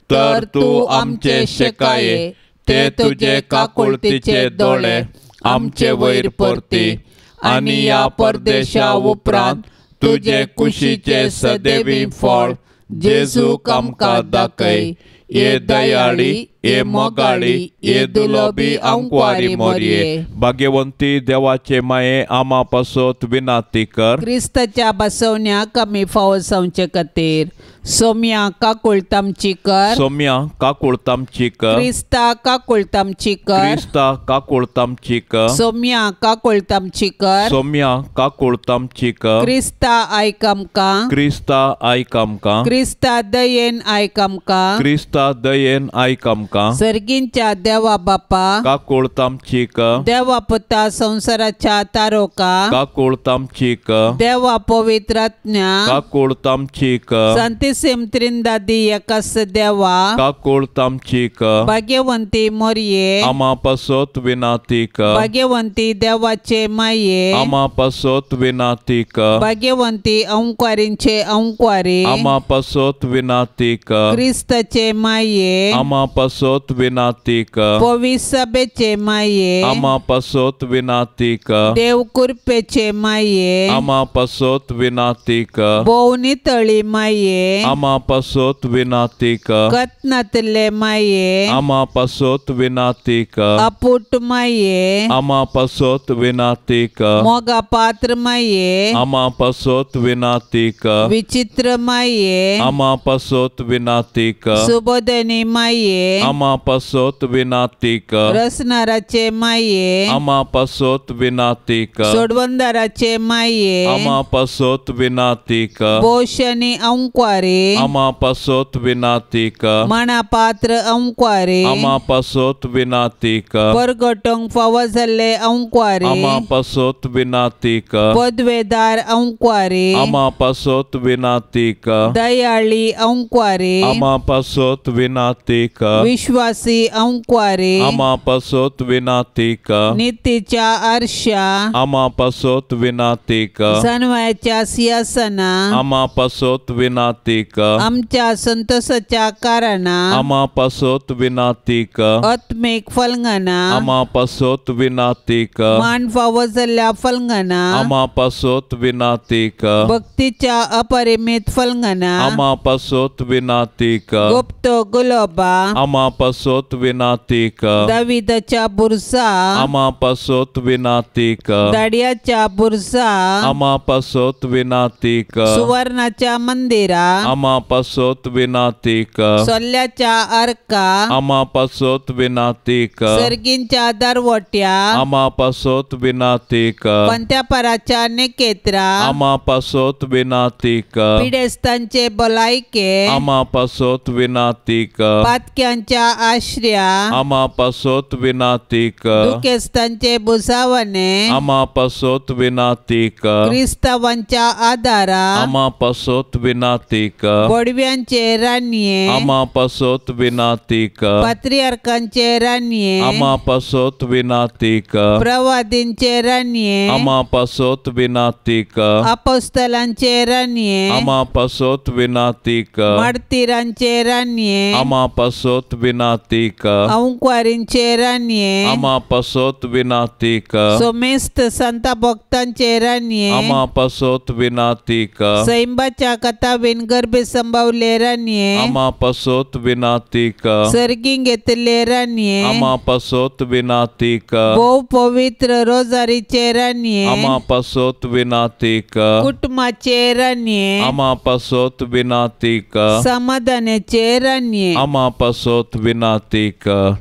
तर तूं आमचे शेकाये ते तुजे काकुळतीचे दोळे आमचे वयर परती आनी ह्या परदेशा उपरांत तुजे कुशीचे सदैवी फळ जेजूक आमकां दाखय। ये दयाळी, ये मोगाळी, ये दुलोबी आंकवारी मोरये, भाग्यवंती देवाचे माये आमा पासत विनंती कर। क्रिस्ताच्या बसवण्याक आमी फावो जावचे खातीर सोम्या काकुळतामची कर, सोम्या काकुळतामची कर, क्रिस्ता काकुळतामची कर, क्रिस्ता काकुळतामची कर, सोम्या काकुळतामची कर, सोम्या काकुळतामची कर, क्रिस्ता आयक आमकां, क्रिस्ता आयक आमकां, क्रिस्ता दयेन आयक आमकां, क्रिस्ता दयेन आयक आमकां, सर्गींच्या देवा बापा काकुळतामची कर, देवा पुता संवसाराच्या तारोका काकुळतामची कर, देवा पवित्र आत्म्या काकुळतामची कर, सांतिसिम त्रिंदादी एकास देवा काकुळतामची कर, भाग्यवंती मोरये आमा पासत विनंती कर, भाग्यवंती देवाचे माये आमा पासत विनंती कर, भाग्यवंती अंकवारींचे अंकवारी आमा पासत विनंती कर, क्रिस्ताचे माये आमा पासत विनंती कर, पविसभेचे माये आमा पासत विनंती कर, देव कृपेचे माये आमा पासत विनंती कर, भोवनी तळी माये आमा पासत विनंती कर, कतनातले माये आमा पासत विनंती कर, अपुट माये आमा पासत विनंती कर, मोगा पात्र माये आमा पासत विनंती कर, विचित्र माये आमा पासत विनंती कर, सुबोधनी माये आमा पासत विनाती कर। रसनाराचे माये आमा पासत विनाती कर। सोडवंदाराचे माये आमा पासत विनाती कर। बोशनी अंक्वारे आमा पासत विनाती कर। मानापात्र अंक्वारे आमा पासत विनाती कर। परगटोंक फावो जाल्ले अंक्वारे आमा पासत विनाती कर। पदवेदार अंक्वारे आमा पासत विनाती कर। दयाळी अंक्वारे आमा पासत विनाती कर। विश्वासी अंक्वारे आमा पासत विनाती कर। नितीच्या आरशा आमा पासत विनाती कर। सनवायाच्या सिंहासना आमा पासत विनाती कर। आमच्या संतोषाच्या कारणा आमा पासत विनाती कर। आत्मिक फलंगना आमा पासत विनाती कर। मान फावो जाल्ल्या फलंगना आमा पासत विनाती कर। भक्तीच्या अपरिमित फलंगना आमा पासत विनाती कर। गुप्त गुलोबा आमा पासत विनाती कर। दाविदाच्या बुरसा आमा पासत विनाती कर। दाडियाच्या बुरसा आमा पासत विनाती कर। सुवर्णाच्या मंदिरा आमा पासत विनाती कर। सोल्याच्या अर्का आमा पासत विनाती कर। सर्गींच्या दरवट्या आमा पासत विनाती कर। पंत्यापराच्या नेकेत्रा आमा पासत विनाती कर। पिडेस्तांचे भलायके आमा पासत विनाती कर। पातक्यांच्या आश्र्या आमा पासत विनाती कर। दुखेस्तांचे बुसावणे आमा पासत विनाती कर। क्रिस्तावांच्या आदारा आमा पासत विनाती कर। बोडव्यांचे राणये आमा पासत विनाती कर। पात्रियार्कांचे राणये आमा पासत विनाती कर। प्रवादींचे राणये आमा पासत विनाती कर। अपोस्तलांचे राणये आमा पासत विनाती कर। मार्तीरांचे राणये आमा पासत विनाती कर। अंक्वारींचे राणये आमा पासत विनाती कर। सोमेस्त संता भक्तांचे राणये आमा पासत विनाती कर। सैंबाच्या कथावीन गर्भे संभावले राणये आमा पासत विनाती कर। सर्गीं घेतले राणये आमा पासत विनाती कर। भोव पवित्र रोजारीचे राणये आमा पासत विनाती कर। कुटुंबाचे राणये आमा पासत विनाती कर। समाधानाचे राणये आमा पासत विनाती कर।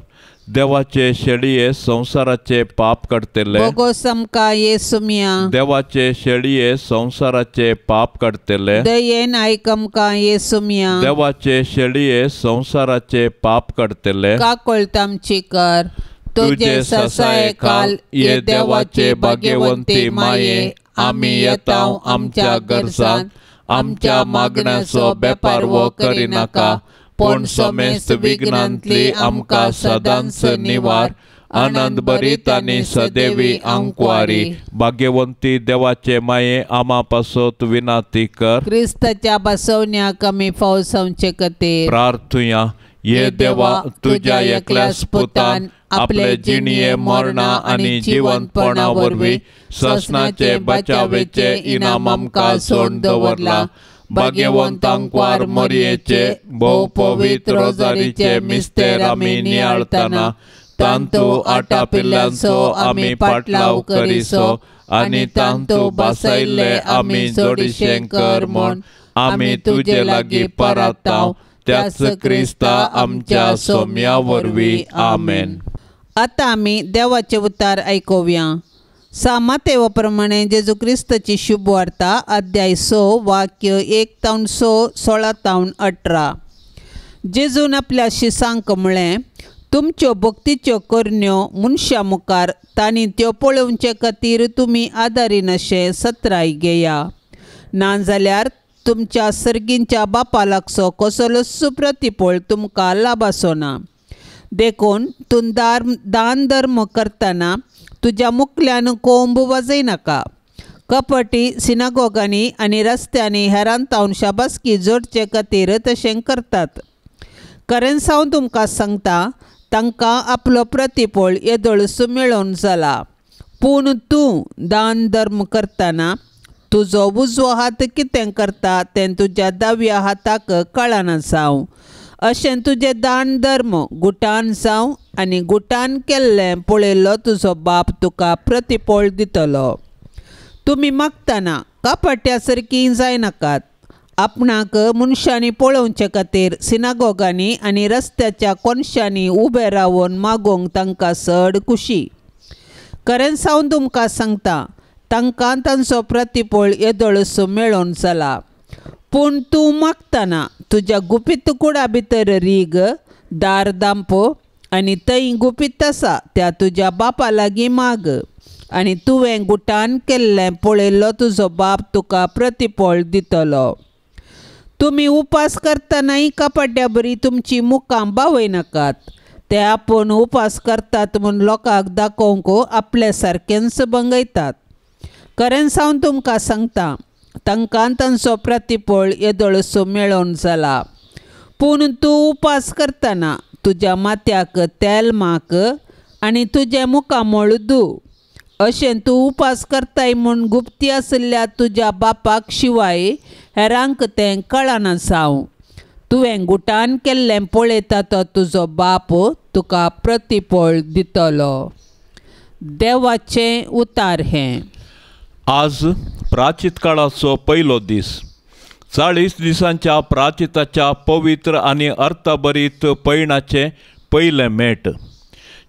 देवाचे शेळये संसाराचे पाप काडटले बोगोस आमकां येसुमिया। देवाचे शेळये संसाराचे पाप काडटले दयेन आयक आमकां येसुमिया। देवाचे शेळये संसाराचे पाप काडटले काकळत आमची कर। तुजे ससाये खाल ये देवाचे भाग्यवंती माये आमी येता आमच्या गरजांत आमच्या मागण्याचो बेपारवो करिनाका पूण समेस्त विघ्नांतली आमकां सदांच निवार। आनंद भरीत आनी सदैवी आंकवारी भाग्यवंती देवाचे माये आमा पासत विनाती कर। क्रिस्ताच्या बसवण्याक आमी फाव जावचे खातीर प्रार्थुया। ये देवा तुज्या एकल्याच पुतान आपले जिणये मरणा आनी जिवंतपणा वरवीं ससनाचे बचावेचे इनाम आमकां सोड दवरला। भाग्यवंत आंकवार मरयेचे भोव पवित्र रोजारीचे मिस्तेर आमी नियाळतना तांतू आटापिल्ल्यांचो आमी पाटलाव करिसो आनी तांतू बासायल्ले आमी जोडिशें कर म्हूण आमी तुजे लागीं परातांव त्याच क्रिस्ता आमच्या सोम्या वरवीं आमेन। आतां आमी देवाचें उतार आयकुया। सामातेवा प्रमाणे जेजू क्रिस्ताची शुभवार्ता अध्याय 6 वाक्य 1 तावन 6 16 तावन 18। जेजून आपल्या शिसांक म्हळें, तुमच्यो भक्तीच्यो करण्यो मनशां मुखार तांणी त्यो पळोवचे खातीर तुमी आदारिनाशें सत्राय घेया, नाजाल्यार तुमच्या सर्गींच्या बापा लागचो कसलोच प्रतिफळ तुमकां लाभाचो ना। देखून तूं दान धर्म करतना तुज्या मुखल्यान कोंब वाजयनाका। कपटी सिनागोगांनी आनी रस्त्यांनी हेरान तावन शाबासकी जोडचे खातीर तशें करतात। खरेंच हांव तुमकां सांगता, तांकां आपलो प्रतिफळ येदोळसो मेळोवन जाला। पूण तूं दान धर्म करतना तुजो उजवो हात कितें करता तें तुज्या दाव्या हाताक कळना जावं। अशें तुजें दान धर्म गुटान जावं आनी गुटान केल्लें पळयल्लो तुजो बाप तुका प्रतिफळ दितलो। तुमी मागतना कपट्या सारकीं जायनाकात, आपणाक मनशांनी पळोवचे खातीर सिनागोगांनी आनी रस्त्याच्या कोनशांनी उबे रावन मागोवंक तांकां चड खुशी. खरेंच हांव तुमकां सांगता, तांकां तांचो प्रतिफळ येदोळसो मेळोवन जाला. पूण तूं मागतना तुज्या गुपीत कुडा भितर रीग, दार दांपो आनी थंय गुपीत आसा त्या तुज्या बापा लागीं माग आनी तुवें गुटान केल्लें पळयल्लो तुजो बाप तुका प्रतिफळ दितलो. तुमी उपास करतनाय कपाट्या बरी तुमची मुखां बावयनाकात. ते आपूण उपास करतात म्हूण लोकांक दाखोवंक आपल्या सारकेंच भंगयतात. खरेंच हांव तुमकां सांगता, तांकां तांचो प्रतिफळ येदोळसो मेळोवन जाला. पूण तूं उपास करतना तुज्या माथ्याक तेल माक आनी तुजें मुखामळ धू. अशें तूं उपास करताय म्हूण गुप्ती आशिल्ल्या तुज्या बापाक शिवाय हेरांक तें कळना जावं. तुवें गुटान केल्लें पळयता तो तुजो बाप तुका प्रतिफळ दितलो. देवाचें उतार हें. आज प्राचीत काळाचो पयलो दीस. 40 दिसांच्या प्राचिताच्या पवित्र आनी अर्थभरीत पयणाचें पयलें मेट.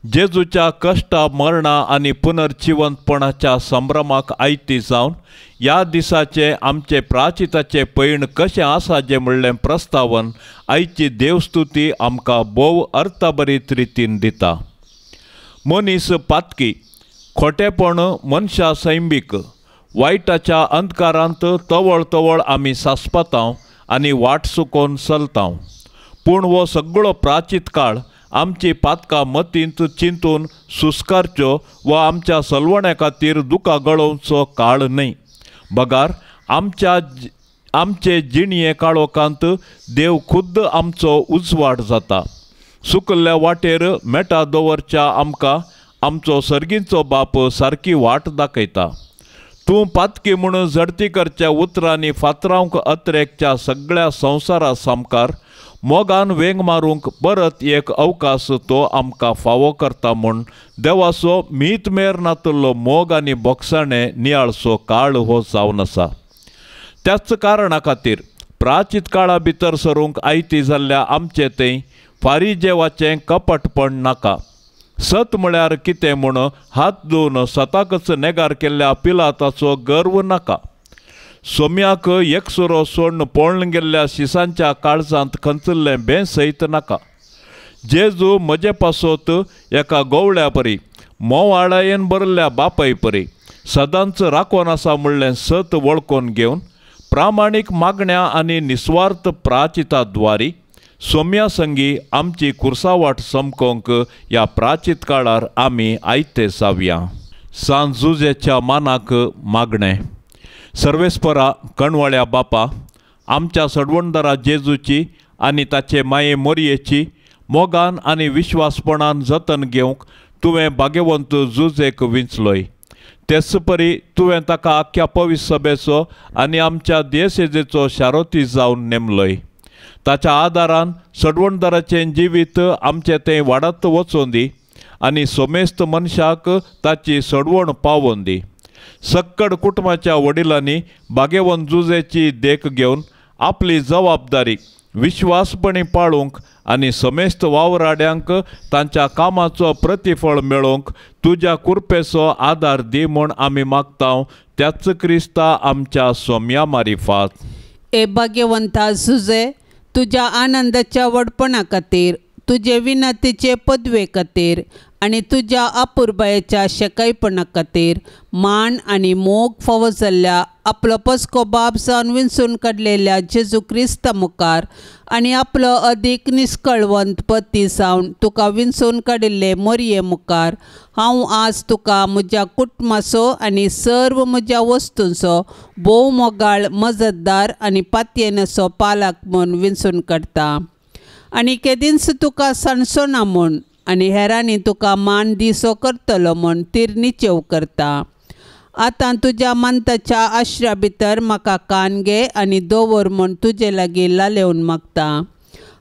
जेजूच्या कश्टा, मरणा आनी पुनर्जिवंतपणाच्या संभ्रमाक आयती जावन ह्या दिसाचें आमचें प्राचिताचें पयण कशें आसा जें म्हणलें प्रस्तावन आयची देवस्तुती आमकां भोव अर्थभरीत रितीन दिता. मनीस पातकी, खोटेपण मनशा सैमीक, वायटाच्या अंधकारांत तवळ तवळ आमी सासपातांव आनी वाट चुकोवन चलतांव. पूण हो सगळो प्राचीत काळ आमची पातकां मतींत चिंतून सुस्कारच्यो वा आमच्या सलवण्या खातीर दुकां गळोवचो काळ न्हय, बगार आमचे जिणये काळोखांत देव खुद्द आमचो उजवाड जाता. सुकल्ल्या वाटेर मेटा दवरच्या आमकां आमचो सर्गींचो बाप सारकी वाट दाखयता. तूं पातकी म्हूण झडती करच्या उतरांनी फातरावंक अत्रेकच्या सगळ्या संवसारा सामकार मोगान वेंग मारूंक परत एक अवकाश तो आमकां फावो करता म्हूण देवाचो मीत मेर नातलो मोग आनी बोगसाणे नियाळचो काळ हो जावन आसा. त्याच कारणा खातीर प्राचीत काळा भितर सरूंक आयती जाल्ल्या आमचे थंय फारीजेवाचें कपटपण नाका. सत म्हळ्यार कितें म्हूण हात धुवन सताकच नेगार केल्ल्या पिलाताचो गर्व नाका. सोम्याक एकसुरो सोडून पळोवन गेल्ल्या शिसांच्या काळजांत खंचल्लें बें सयत नाका. जेजू म्हजे पासत एका गोवळ्या परी, मोवाळायेन भरिल्ल्या बापाय परी सदांच राखोन आसा म्हणलें सत वळखून घेवन प्रामाणीक मागण्या आनी निस्वार्थ प्राचिता द्वारी सोम्या संगी आमची कुर्सावाट समकोंक ह्या प्राचीत काळार आमी आयते जावया. सांत जुजेच्या मानाक मागणें. सर्वेस्परा कणवळ्या बापा, आमच्या सडवणदारा जेजूची आनी ताचे माये मोरयेची मोगान आनी विश्वासपणान जतन घेवंक तुवें भाग्यवंत जुजेक विंचलोय. तेच परी तुवें ताका आख्ख्या पवित्र सभेचो आनी आमच्या देसेजेचो शारोती जावन नेमलोय. ताच्या आदारान सडवणदाराचें जिवीत आमचें तें वाडत वचोन दी आनी सोमेस्त मनशाक ताची सडवण पावोन दी. सक्कड कुटुंबाच्या वडिलांनी भाग्यवंत जुजेची देख घेवन आपली जबाबदारी विश्वासपणी पाळूंक आनी समेस्त वावराड्यांक तांच्या कामाचो प्रतिफळ मेळोवंक तुज्या कुरपेचो आदार दी म्हूण आमी मागता त्याच क्रिस्ता आमच्या सोम्या मारिफात. ए भाग्यवंता जुजे, तुज्या आनंदाच्या व्हडपणा खातीर, तुजे विनंतीचे पदवे खातीर आनी तुज्या अपुरबायेच्या शेकायपणा खातीर मान आनी मोग फावो जाल्ल्या आपलो पसको बाप जावन विंचून काडलेल्या जेजू क्रिस्ता मुखार आनी आपलो अदीक निस्कळवंत पती जावन तुका विंचून काडिल्ले मोरये मुखार हांव आज तुका म्हज्या कुटुंबाचो आनी सर्व म्हज्या वस्तूंचो भोव मोगाळ मजतदार आनी पातयेनाचो पालक म्हूण विंचून काडटा. आनी केदींच तुका सांडचो ना म्हूण आनी हेरांनी तुका मान दिसो करतलो म्हूण तिरनिचेव करता. आतां तुज्या मानताच्या आश्र्या भितर म्हाका कान घे आनी दवर म्हूण तुजे लागीं लालेवन मागता.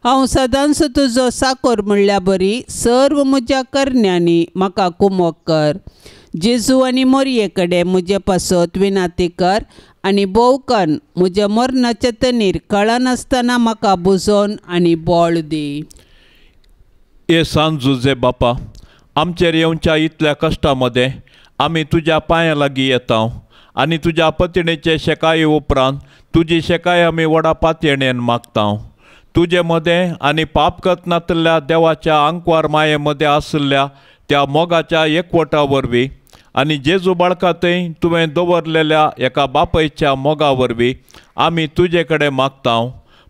हांव सदांच तुजो साकोर म्हणल्या बरी सर्व म्हज्या करण्यांनी म्हाका कुमोक कर. जेजू आनी मोरये कडेन म्हजे पासत विनाती कर आनी भोवकन म्हज्या मरणाच्या तनीर कळनासतना म्हाका बुजोवन आनी बळ दी. हे सान जुजे बापा, आमचेर येवच्या इतल्या कश्टा मदें आमी तुज्या पांयां लागीं येता आनी तुज्या पतिणेचे शेकाये उपरांत तुजी शेकाय आमी व्हडा पातयेणेन मागता. तुजे मदें आनी पाप करनातल्या देवाच्या आंकवार माये मदें आशिल्ल्या त्या मोगाच्या एकवटा वरवीं आनी जेजू बाळका थंय तुवें दवरलेल्या एका बापयच्या मोगा वरवीं आमी तुजे कडेन मागता.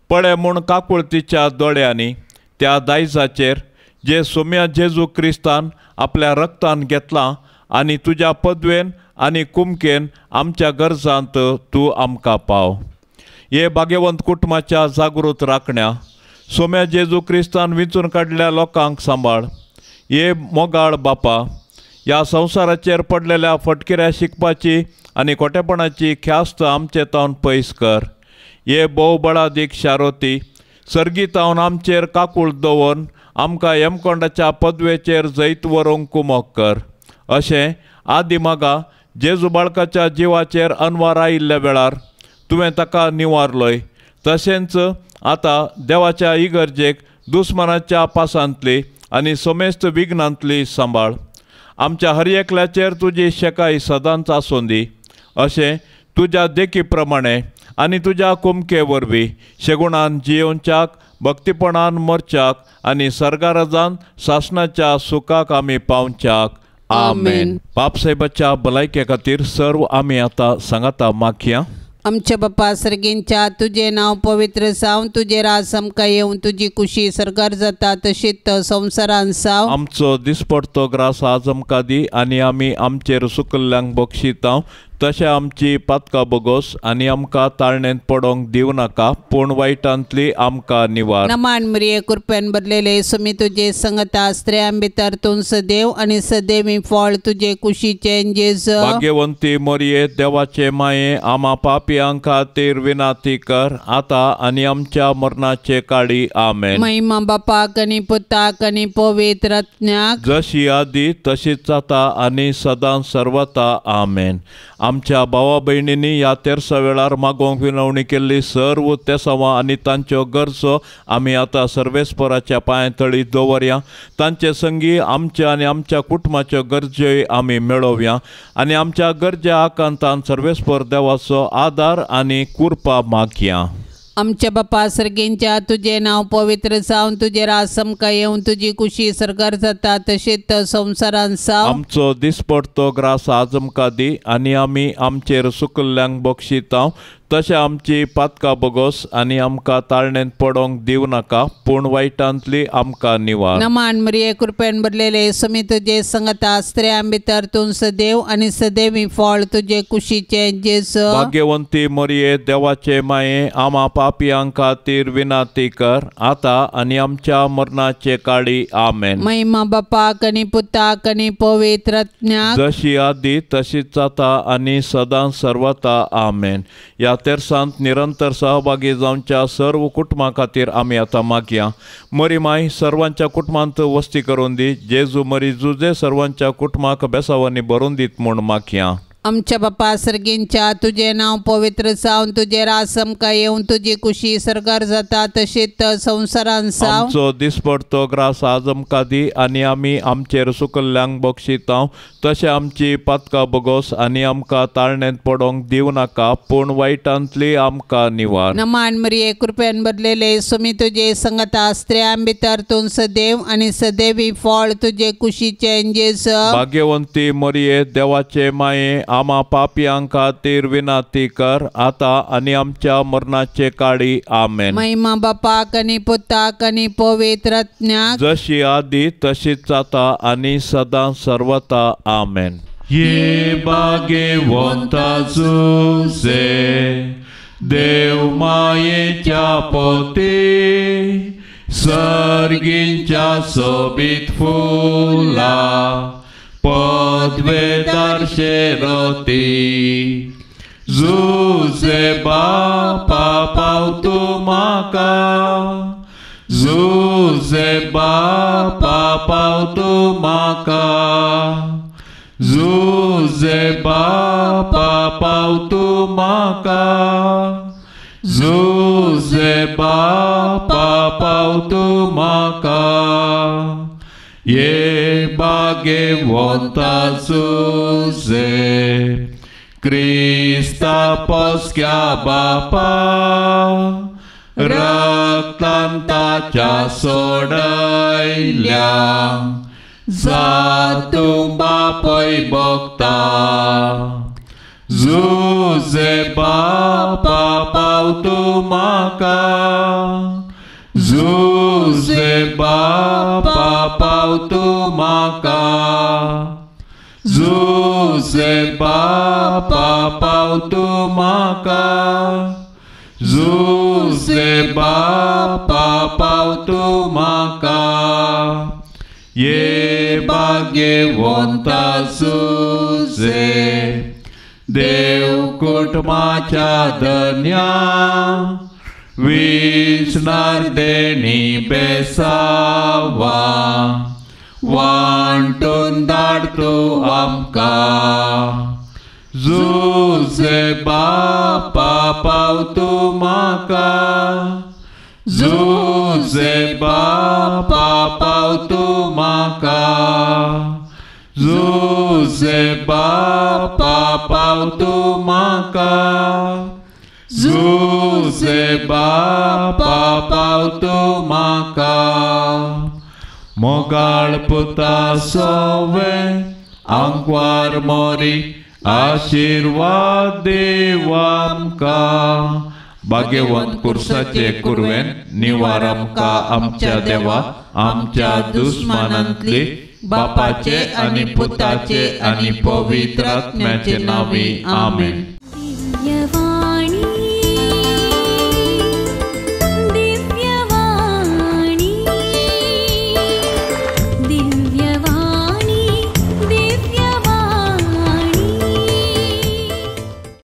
पळय म्हूण काकुळतीच्या दोळ्यांनी त्या दायजाचेर जे सोम्या जेजू क्रिस्तान आपल्या रक्तान घेतलां आनी तुज्या पदवेन आनी कुमकेन आमच्या गरजांत तूं आमकां पाव. हे भाग्यवंत कुटुंबाच्या जागृत राखण्या सोम्या जेजू क्रिस्तान विंचून काडल्या लोकांक सांबाळ. हे मोगाळ बापा, ह्या संवसाराचेर पडलेल्या फटकिऱ्या शिकपाची आनी खोटेपणाची ख्यास्त आमचे तावन पयस कर. हे भोवबळादीक शारोती सर्गी तावन आमचेर काकूळ दवरून आमकां यमकोंडाच्या पदवेचेर जैत व्हरूंक कुमक कर. अशें आदी मागा जेजू बाळकाच्या जिवाचेर अनवार आयिल्ल्या वेळार तुवें ताका निवारलोय, तशेंच आतां देवाच्या इगर्जेक दुस्मानाच्या पासांतली आनी समेस्त विघ्नांतली सांबाळ. आमच्या हर एकल्याचेर तुजी शेकाय सदांच आसूं दी. अशें तुज्या देखी प्रमाणे आनी तुज्या कुमके वरवीं शेगुणान जियोवच्याक, भक्तीपणान मरच्याक आनी सर्गाराजान सासणाच्या सुखाक आमी पावच्याक. आमेन. बापसाहेबाच्या भलायके खातीर सर्व आमी आतां सांगाता मागया. आमच्या बापा सर्गींच्या तुजें नांव पवित्र जावं, तुजें राज आमकां येवं, तुजी कुशी सर्गार जाता तशीच संवसारान जावं. आमचो दिसपडतो ग्रास आज आमकां दी आनी आमी आमचेर सुकल्ल्यांक बक्षिता तशें आमची पातकां बोगोस आनी आमकां ताळणेंत पडोंक दिवं नाका, पूण वायटांतली आमकां निवार. नमान मरिये, कृपेन भरलेले सुमी तुजे संगता, स्त्रियां भितर तूं सदैव आनी सदैवी फळ तुजे कुशीचें जेजू. भाग्यवंती मरिये, देवाचे माये, आमा पापयां खातीर विनाती कर आतां आनी आमच्या मरणाचे काळी. आमेन. महिमा बापाक आनी पुताक आनी पवित्र आत्म्याक, जशी आदी तशीच जाता आनी सदां सर्वता. आमेन. आमच्या भावा भयणींनी ह्या तेरसा वेळार मागोवंक विनवणी केल्ली सर्व तेसांवां आनी तांच्यो गरजो आमी आतां सर्वेस्पराच्या पांयां तळी दवरया. तांचे संगी आमच्या आनी आमच्या कुटुंबाच्यो गरज्योय आमी मेळोवया आनी आमच्या गरज्या आकांतान सर्वेस्पर देवाचो आदार आनी कृपा मागया. आमच्या बापा सर्गींच्या तुजें नांव पवित्र जावं, तुजें राज आमकां येवं, तुजी कुशी सर्गार जाता तशीच संवसारान जावं. आमचो दिसपडतो ग्रास आज आमकां दी आनी आमी आमचेर सुकल्ल्यांक बक्षिता तशें आमची पातकां बोगोस आनी आमकां ताळणेंत पडोंक दिवं नाका, पूण वायटांतली आमकां निवार. नमान मरिये, कृपेन भरलेले सुमी तुजे संगता, स्त्रियां भितर तूं सदैव आनी सदैवी फळ तुजे कुशीचें जेजू. भाग्यवंती मरिये, देवाचे माये, आमा पापयां खातीर विनाती कर आतां आनी आमच्या मरणाचे काळी. आमेन. महिमा बापाक आनी पुताक आनी पवित्र आत्म्याक, जशी आदी तशीच जाता आनी सदां सर्वता. आमेन. ह्या तेरसांत निरंतर सहभागी जावच्या सर्व कुटुंबां खातीर आमी आतां मागया. मरी माय सर्वांच्या कुटुंबांत वस्ती करून दी. जेजू मरी जुजे सर्वांच्या कुटुंबाक बेसावांनी भरून दीत म्हूण मागया. आमच्या बापा सर्गींच्या तुजें नांव पवित्र जावं, तुजें राज आमकां येवं, तुजी कुशी सर्गार जाता तशीच संवसारान जावं. आमचो दिसपडतो ग्रास आज आमकां दी आनी आमी आमचेर सुकल्ल्यांक बक्षिता तशें आमची पातकां बोगोस आनी आमकां ताळणेंत पडोंक दिवं नाका, पूण वायटांतली आमकां निवार. नमान मरिये, कृपेन भरलेले सुमी तुजे संगता, स्त्रियां भितर तूं सदैव आनी सदैवी फळ तुजे कुशीचें जेजू. भाग्यवंती मरिये, देवाचे माये, आमा पापयां खातीर विनाती कर आतां आनी आमच्या मरणाचे काळी. आमेन. महिमा बापाक आनी पुताक आनी पवित्र आत्म्याक, जशी आदी तशीच जाता आनी सदां सर्वता. आमेन. ये भाग्यवंता जुजे देव मायेच्या पोती, सर्गींच्या सोबीत फुला पदवेदार शेरोती, जुजे बापा पाव तूं म्हाका, जुजे बापा पाव तूं म्हाका, जुजे बापा पाव तूं म्हाका. म्हाका जुझे बापा पाव तूं म्हाका ये भाग्यवंता जुझे क्रिस्ता पोसक्या बापा रक्तान ताच्या सोडयल्या जातूं बापय भोगता जुझे बापा पाव तूं म्हाका जुझे बापा पाव तूं म्हाका जुझे बापा पाव तूं म्हाका जुझे बापा पाव तूं म्हाका ये भाग्यवंता जुझे देव कुटुंबाच्या धन्या विसणार देणी बेसावा वांटून धाड तूं आमकां जुझे बापा पाव तूं म्हाका जुझे बापा पाव तूं म्हाका जुझे बापा पाव तूं म्हाका जुझे बापा पाव तूं म्हाका मोगाळ पुता सोवे आंकवार मोरी आशिर्वाद देव आमकां भाग्यवंत कुर्साचे कुरवेन निवार आमकां आमच्या देवा आमच्या दुस्मानांतली बापाचे आनी पुताचे आनी पवित्र आत्म्याचे नांवी आमेन.